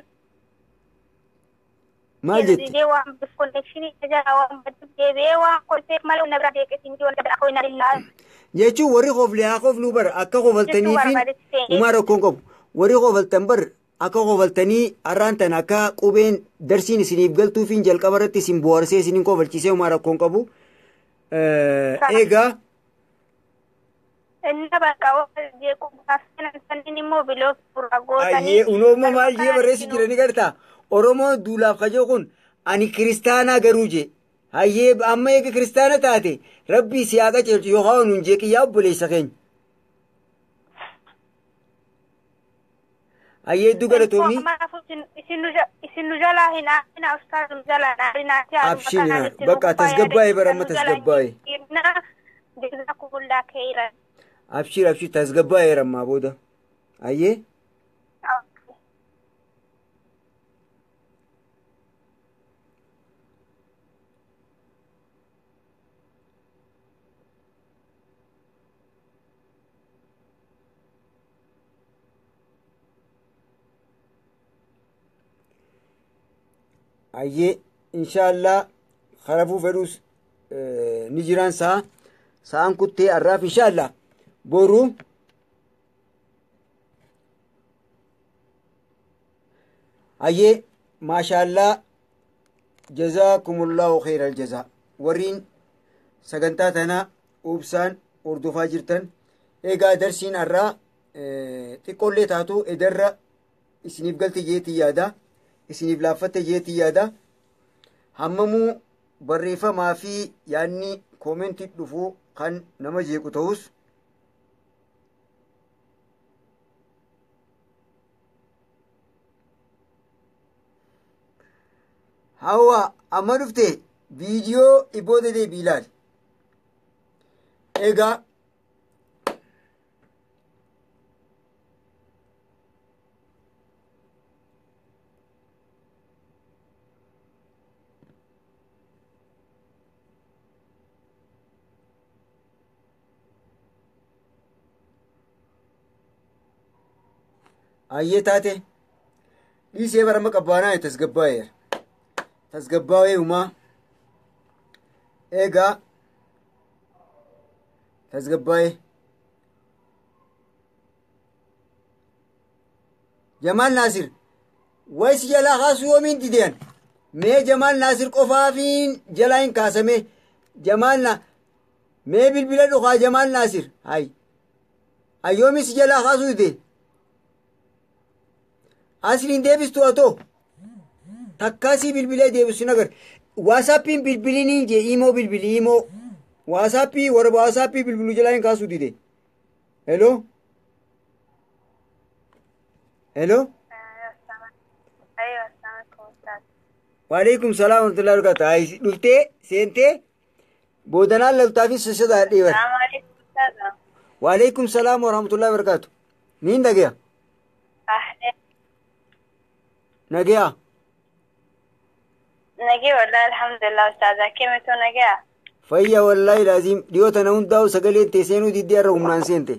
Maal jette? Deebi'ee waan konnekshinii jala waan badduuf deebi'ee waan kolfeef malee na bira deeqee siin jiru akka hin illaa. Jechuun warri koflee haa kofluu bara akka kofaltanii fi uumaa rakkoon qabu. Warri kofaltan bar akka kofaltanii har'aan tan akka qubeen darsiin isiniif galtuufiin jalqaba irratti isin bohaarsee isiniin kofalchiisee uumaa rakkoon qabu. Egaa. Inni bakka jeequu saniin immoo biloo suuraa gootanii. Ayyee unooma maal jee barreessi jiranii gartaa? Oromoo duulaaf kajoo kun ani kiristaanaa garuu jee. Hayyee amma eega kiristaana taate rabbii si haa qajeelchu yookaan nuun jeeqiyyaa obboleessa keenya. Hayyee hedduu galatoomii. Isin nu jalaa hin aarinaa ustaaz nu jalaa hin aarinaa. Abshiin hin aaru. Bakka tasgabbaa'ee bara amma tasgabbaa'ee. Jazaakumullaa khairan. Abshiir abshiir tasgabbaa'ee rammaa booda. Hayyee. Ayyee inshaallah harafuu fedhus ni jiraan sa'a sa'aan kuttee har'aaf inshaallah boru ayyee maashaallaa jazaakumullahu khairal jazaa warriin sagantaa tanaa obsaan hordofaa jirtan egaa darsiin har'aa xiqqoollee taatu edarra isiniif galte jeetii yaada isiniif laaffatte jeetii yaada hammamuu barreeffamaa fi yaadni koomentii dhufuu kan nama jeequ ta'us hawa amma dhufte viidiyoo dhibboota deebii ilaali. Egaa Ayyee taate dhiisee barama qabbaanaa tasgabbaa'eera. Tasgabbaa'ee uumaa eegaa tasgabbaa'ee. Jamaal Naasir wayis jalaa kaasuu yoomiin dideen mee Jamaal Naasir qofaafiin jalaa hin kaasame Jamaal na mee bilbila dhukaa Jamaal Naasir hay ayyoomis jalaa kaasuu dide asliin deebistu atoo takkaasii bilbilee deebisu nagar waasaappiin bilbiliniin jee imoo bilbili imoo waasaappii warra waasaappii bilbiluu jalaa hin kaasuu dide. Hello. Hello. أيوة السلام عليكم أستاذ. Waalaikum salaam warahmatullahi wabarakatuh. Ay dhuftee seentee boodanaan laltaa fi sosodaadhee bara. السلام عليكم أستاذ. Waalaikum salaam warahmatullahi wabarakatuh. Niin dhagaya. أهلا. Nagaya. نجي والله الحمد لله أستاذة كيف نجي؟ Fayya wallahi laazim dhiyoo tana hundaa'u sagaleen tee seenuu diddee har'a humnaan seente.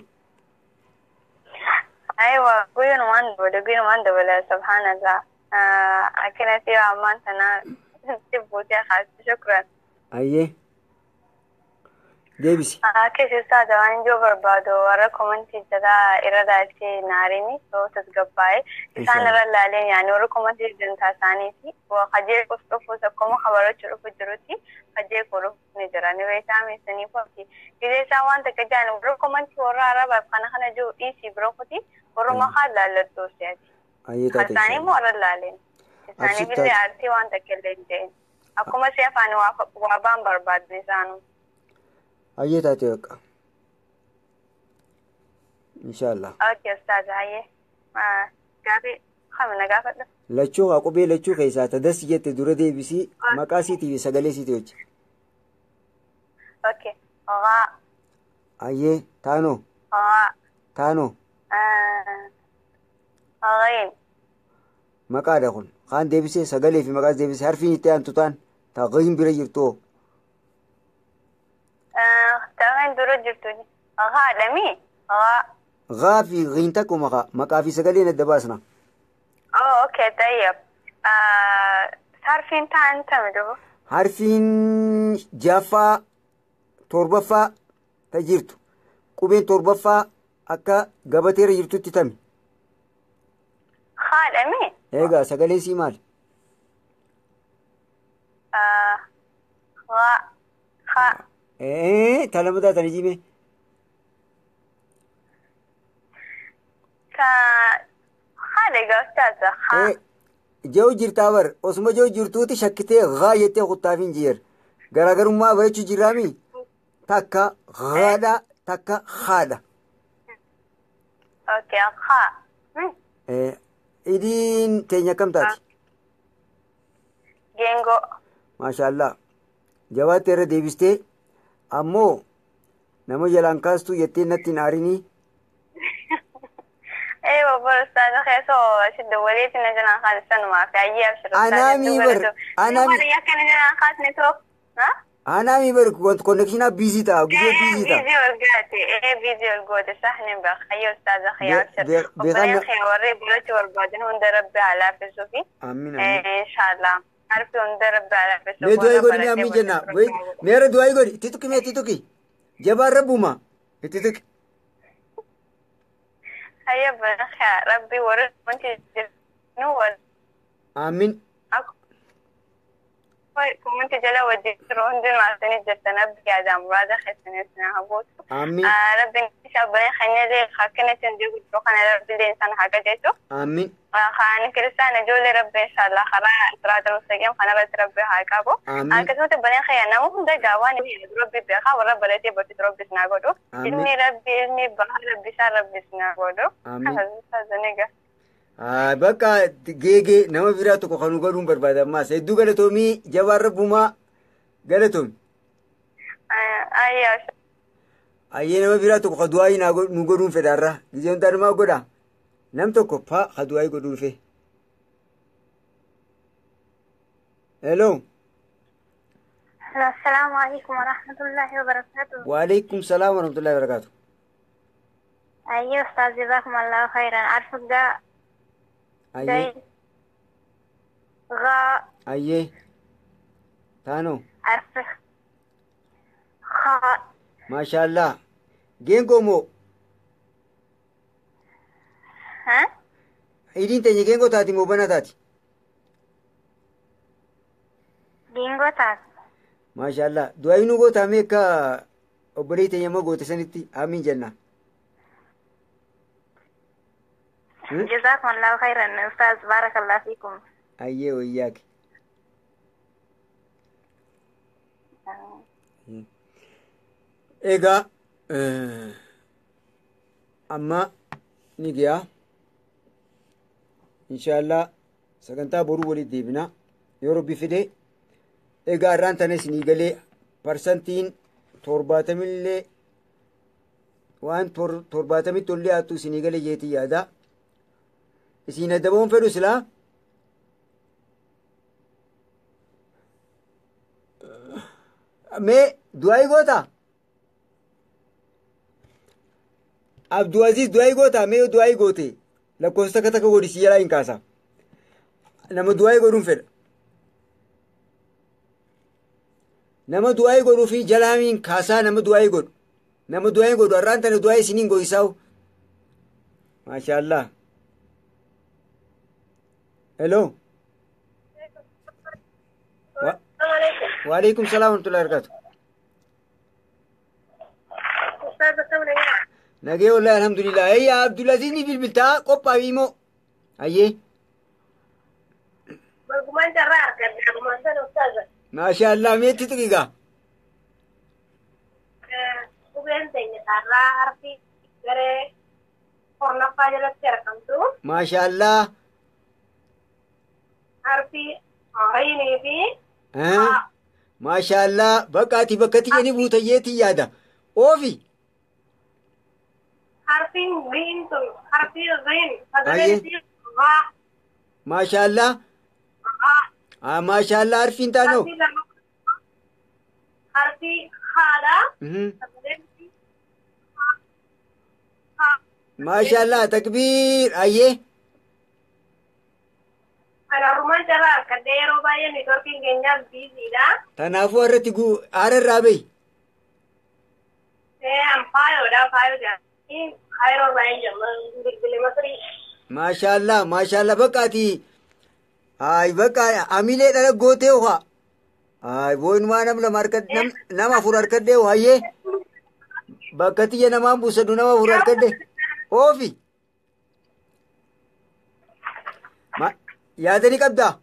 أيوة قوين وان قوين وان ولا سبحان الله أكنت يا عمان أنا تبوتي خالص شكرا. Ayyee. Deebisi. كيف أستاذة وأنا جو بربادو ورا كومنتي جدا إرادة ناريني سو تسقباي إنسان رلا عليه يعني ورا كومنتي جنتا ثانيتي وخجير كفتو سكوم خبرو شروف جروتي خجير كروف نجراني ويسامي سني فوتي إذا سوان تكجان ورا كومنتي ورا عرب خنا خنا جو إيسي بروفتي ورا ما خد لا لتوسياتي Ayyee taate. خلصاني مو رلا عليه إنساني Abshir بالله taate. أرتي وان تكلم جين أكما سيفاني وابان برباد نسانو. Ayyee taate bakka. Inshaallah. أوكي أستاذ هاي ما قافي خمنا قافت. Lachuu haa qubee lachuu keessaa tadas jette dura deebisii maqaa siitii fi sagalee siitii wajji. أوكي غا Ayyee taanoo غا taanoo غين maqaadha kun kaan deebisee sagalee fi maqaas deebisee harfiin itti aantu taan taaqiin bira jirtu تغين درو جرتو غا لمي غا. Gaa fi giin takko maqaa maqaa fi sagaleen adda baasna. أوه أوكي طيب صارفين تا أنت مدو. Harfiin jaaffaa torbaffaa ta jirtu qubeen torbaffaa akka gabateera jirtutti tami. خا لمي. Eegaa sagaleen sii maali? غا خا. Ee ta lama taatanii jime. تا خا لقى أستاذ خا. Jehu jirtaa bar osuma jehu jirtuuti shakkitee gaa jettee kuttaafin jeer garaagarummaa barachuu jiraami takka gaadha takka haadha. أوكي خا. Idiin teenya akkam taati? جينجو. Maashaallah jabaatte irra deebistee ammoo nama jalaan kaastuu jettee natti hin aarinii. ايوه بر استاذ خيسو شد وليت نجنا خالص ما في اي ابشر. أنا مي بر- أنا مي- يا كان نجنا خالص نتو ها. Anaami bar konnekshinaa biizii ta'a gizee biizii ta'a. فيديو القاتي ايه فيديو القوتي صح نبخ ايوه استاذ اخي ابشر. بيغنى- ربنا اخي وري بلوتي والبادن هون ربي على في شوفي. Amiin amiin. إيه ان شاء الله عارفه هون ربي على في Mee du'aa godhi mee amiin jenna. Mee irra du'aa godhi itti tuqi mee itti tuqi. Jabaan rabbuma itti tuqi. هيا بنخي ربي وري وانت نور. Amiin. كنت جلا ودي روندن مع سنة جتنا بيا دام رادا خسنة سنة هبوت. Amiin. ربي إن شاء الله خلينا لي خاكنا تندي وخنا ربي الإنسان حاجة جيتو. Amiin. خان كريستان جولي ربي إن شاء الله خلا صراط المستقيم خنا بس ربي هاكابو. Amiin. كسوت بني خيانا وهم ده جواني ربي بيخا ورب بلتي بس ربي سناقولو. Amiin. إلمي ربي إلمي بها ربي شار ربي سناقولو. Amiin. هذا نيجا. Bakka geegee nama biraa tokko kan nu godhuun barbaada ammaas hedduu galatoomii jabaan rabbumaa galatoomi. أيوة. Ayyee nama biraa tokko ka du'aa nu godhuun fedhaarra gizeen tanumaa godha nam tokko pa ka du'aa godhuun fe. Hello. السلام عليكم ورحمة الله وبركاته. Waalaikum salaam warahmatullahi wabarakatuh. أيوة أستاذ جزاكم الله خيرا. عارفة ده Ayyee. Ghaa. Ayyee. Taanoo. Arfi khaa. Maashaallah. Geengoo moo? Haa? Idiin teenya geengoo taati moo banaa taati? Geengoo taati. Maashaallah. Du'aa nu gootaa mee akka obboleettii teenya amma goote sanitti amiin jenna. جزاكم الله خيرا أستاذ بارك الله فيكم. Ayyee wayyaake. Egaa amma ni gayaa. Inshaallah sagantaa boruu walitti deebina. Yoo Rabbi fide egaa irraan tana isinii galee parsantiin 70illee waan 70tti ol dhiyaatu isinii galee jeetii yaada. Isin adaboon fedhu silaa mee du'aa goota? Abduaziz du'aa goota? Mee yoo du'aa goote lakkoofsa takka takka godhi si jalaa hin kaasa. Nama du'aa godhuun fedha. Nama du'aa godhuu fi jalaa hin kaasaa nama du'aa godhu. Nama du'aa godhu har'aan tana du'aa isiniin goyisaa'u. Maashaallah. Hello. Waalaikum salaam warahmatullahi wabarakatuh. Nagee wallahi alhamdulillah. Ayya Abdulaziz ni bilbiltaa qophaa'ii moo? Ayyee. Bagumaan carraa argadde bagumaan sana ustaaza. Maashaallah meetti tuqigaa? Qubeen teenya carraa harfi garee 4ffaa jalatti argamtu. Maashaallah. Harfi aynii fi Maashaallah bakka ati bakka tiyyanii buutayyeetii yaada. Oofi. Harfiin giin tun harfi giin sagaleen gaa. Maashaallah. Maashaallah harfiin taanoo. Harfi haadha. Maashaallah takbiir ayyee. Kanarrumaan carraa argadhee yeroo baay'ee neetworkiin keenyaaf biiziidha. Kanaafuu irratti aara irraa bahi. An faayoodha faayoodha. Kaayiroo irraa hin jirma bilbile Masrii. Maashaallah maashaallah bakka ati ay bakka amilee dhala gootee ho'a. Ay booyinumaa nam lama harkadhe nama afur harkadhee ho'ayyee. Bakka tiyya namaan buusadhu nama afur harkadhe. Oofi. Yaada ni qabdaa?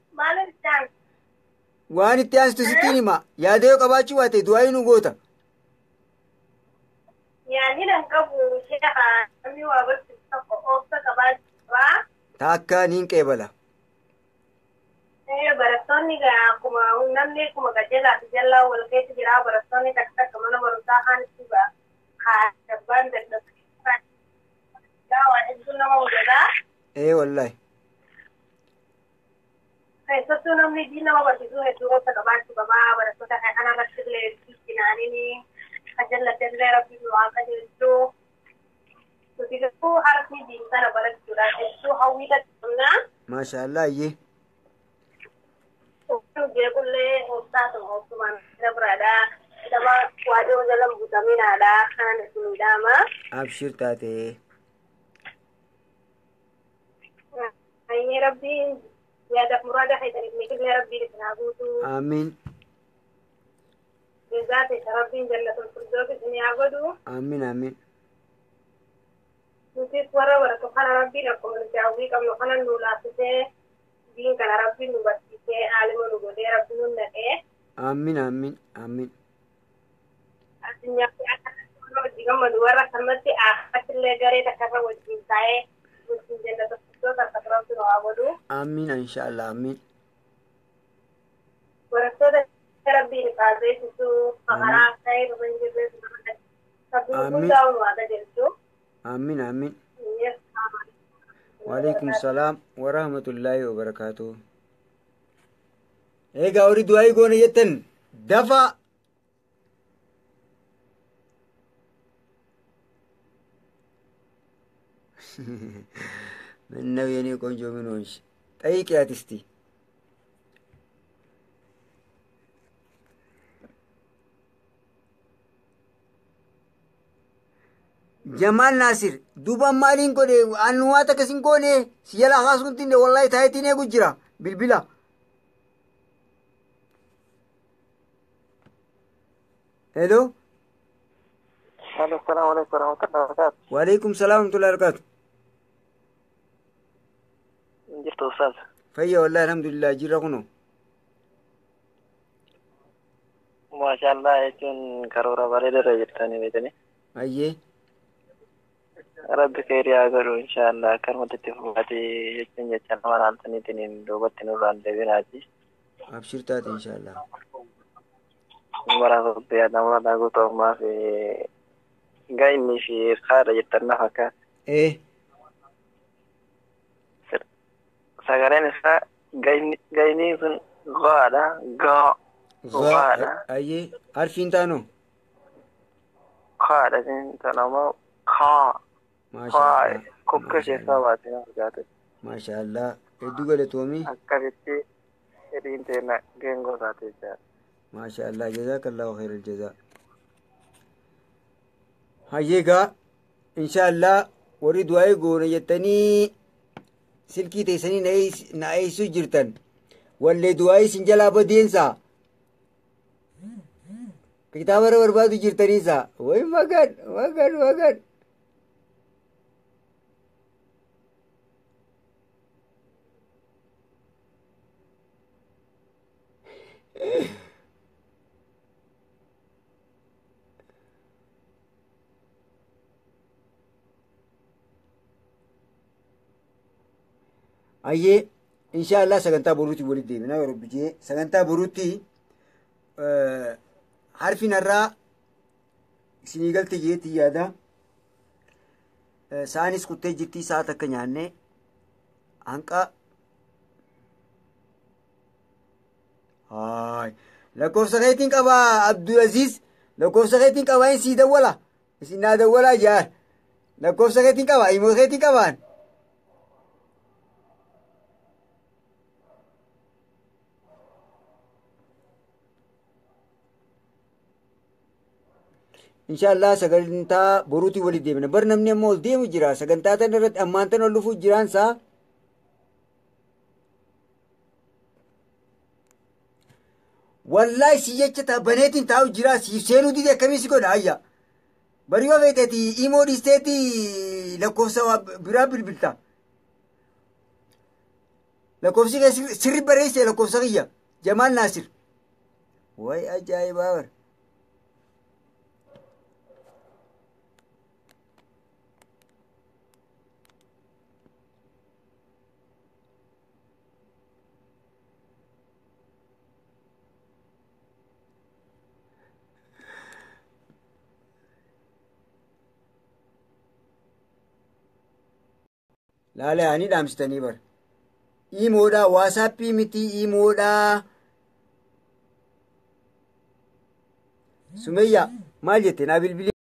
Waan itti aansitu sittiin hima. Yaada yoo qabaachuu baate du'aa nu goota. Yaadni nan qabu namni waa barsiisu tokko obsa qabaachuu. Takka niin qeebala. Barattoonni akkuma namni akkuma qajeelaa fi jallaa wal keessa jira. Barattoonni takka takka mana barumsaa kaan itti ba'a. Abbaan dadhabbii waan hedduu nama mudataa. Ee wallaahi. Keessattuu namni diin nama barsiisuu hedduu obsa qabaachuu qabaa. Barattoota kana irratti illee cinaanii qajeellatee illee rabbiin waan qajeelchuu. Nuti garuu harki diin kana barachuudhaan hedduu hawwii qabna. Maashaallah iyyee. Jeequllee obsaatuma obsumaan biraadha. Nama waaduu jala butaminaadha. Kanan isin dhaama. Abshir taatee. Ayyee rabbiin yaadaaf muraada keessaniif miidhagina rabbiin isin haa guutu. Amiin. Jazaa ta'e rabbiin jannatul firdaus isin haa godhu. Amiin amiin. Nutis warra baratu kana rabbiin akkuma nuti hawwii qabnu kana nu laaffisee diin kana rabbiin nu barsiisee aalima nu godhee rabbiin nu naqee. Amiin amiin amiin. Addunyaa fi akkanatti warra hojii gammadu warra akkanumatti akkanatti illee garee takka irra wajjin taa'ee wajjin jannatul firdaus akka rabbiin nu haa godhu. Amiin inshaallah amiin. Barattoota rabbiin haa beeksisu karaa ta'ee irra hin jirre rabbiin hundaa nu haa qajeelchu. Amiin amiin. Waalaikum salaam wa rahmatullahi wa barakaatuh. Egaa horii du'aa goone jettan dafa. ምነው የኔ ቆንጆ ምን ሆንሽ? ጠይቂያት እስቲ። Jamaal Naasir duuba maaliin godhe annumaa takka sin goone si jalaa kaasuun tinde wallahi taayitiin eegu jira bilbila. Hello. Hello, salaamu alaikum warahmatullahi wabarakatuh. Waalaikum salaam warahmatullahi wabarakatuh. Jirtu ustaaz. Fayya wallahi alhamdulillah jirra kunoo. Maashaallah jechuun karoora bareeda irra jirtanii beekanii. Ayyee. Rabbi khayrii haa godhu inshaallah akkanumatti itti fufaatee jechuun jecha nama naantaniitiin duubatti nurraan deebinaati. Abshir taate inshaallah. Mara rabbi nama guutuu ammaa fi ga'inni fi haadha jettan na fakkaata. Ee. Sagaleen isaa ga'inni sun gaadha gaa. Gaadha. Ayyee arfiin taanoo. Kaadha sin tanamoo kaa. Maashaallah. Kokka keessaa baatee na argaate. Maashaallah. Hedduu galatoomii. Akkasitti hidhiin teenya geengoo taate jechaadha. Maashaallah. Jazaakallahu khairal jazaa. Hayyeegaa inshaallah warri du'aa goone jettanii silkii teessanii na eeysuu jirtan. Wallee du'aa isin jalaa badeensaa. Kitaaba irra barbaadu jirtaniisa. Way magan magan magan. Ayyee inshaallah sagantaa boruutti walitti deebina yoo rabbi jee sagantaa boruutti harfi narraa isinii galte jeetti yaada. Sa'aanis kuttee jirtii sa'a takka nyaanne hanqa haay lakkoofsa keetiin qabaa Abdulaziz lakkoofsa keetiin qabaa in sii dawwala isin naa dawwalaa jaar lakkoofsa keetiin qabaa imoo keetiin qabaan. Inshaallah sagantaa boruutti walitti deemna. Bar namni amma ol deemu jira. Sagantaa tana irratti ammaan tana ol dhufuu jiraansaa. Wallahi si jecha ta baneetiin taa'u jira. Siif seenuu dide akkamii si godha ayya. Bari yoo feeteeti imoo dhiisteeti lakkoofsa biraa bilbilta. Lakkoofsi kee sirri barreessee lakkoofsa kiyya. Jamaal Naasir. Way ajaa'ibaa bara. Laala yaanii dhaamsitanii bara. Imoodhaa waasaappii miti imoodhaa. Sumeyyaa maal jette naa bilbilii.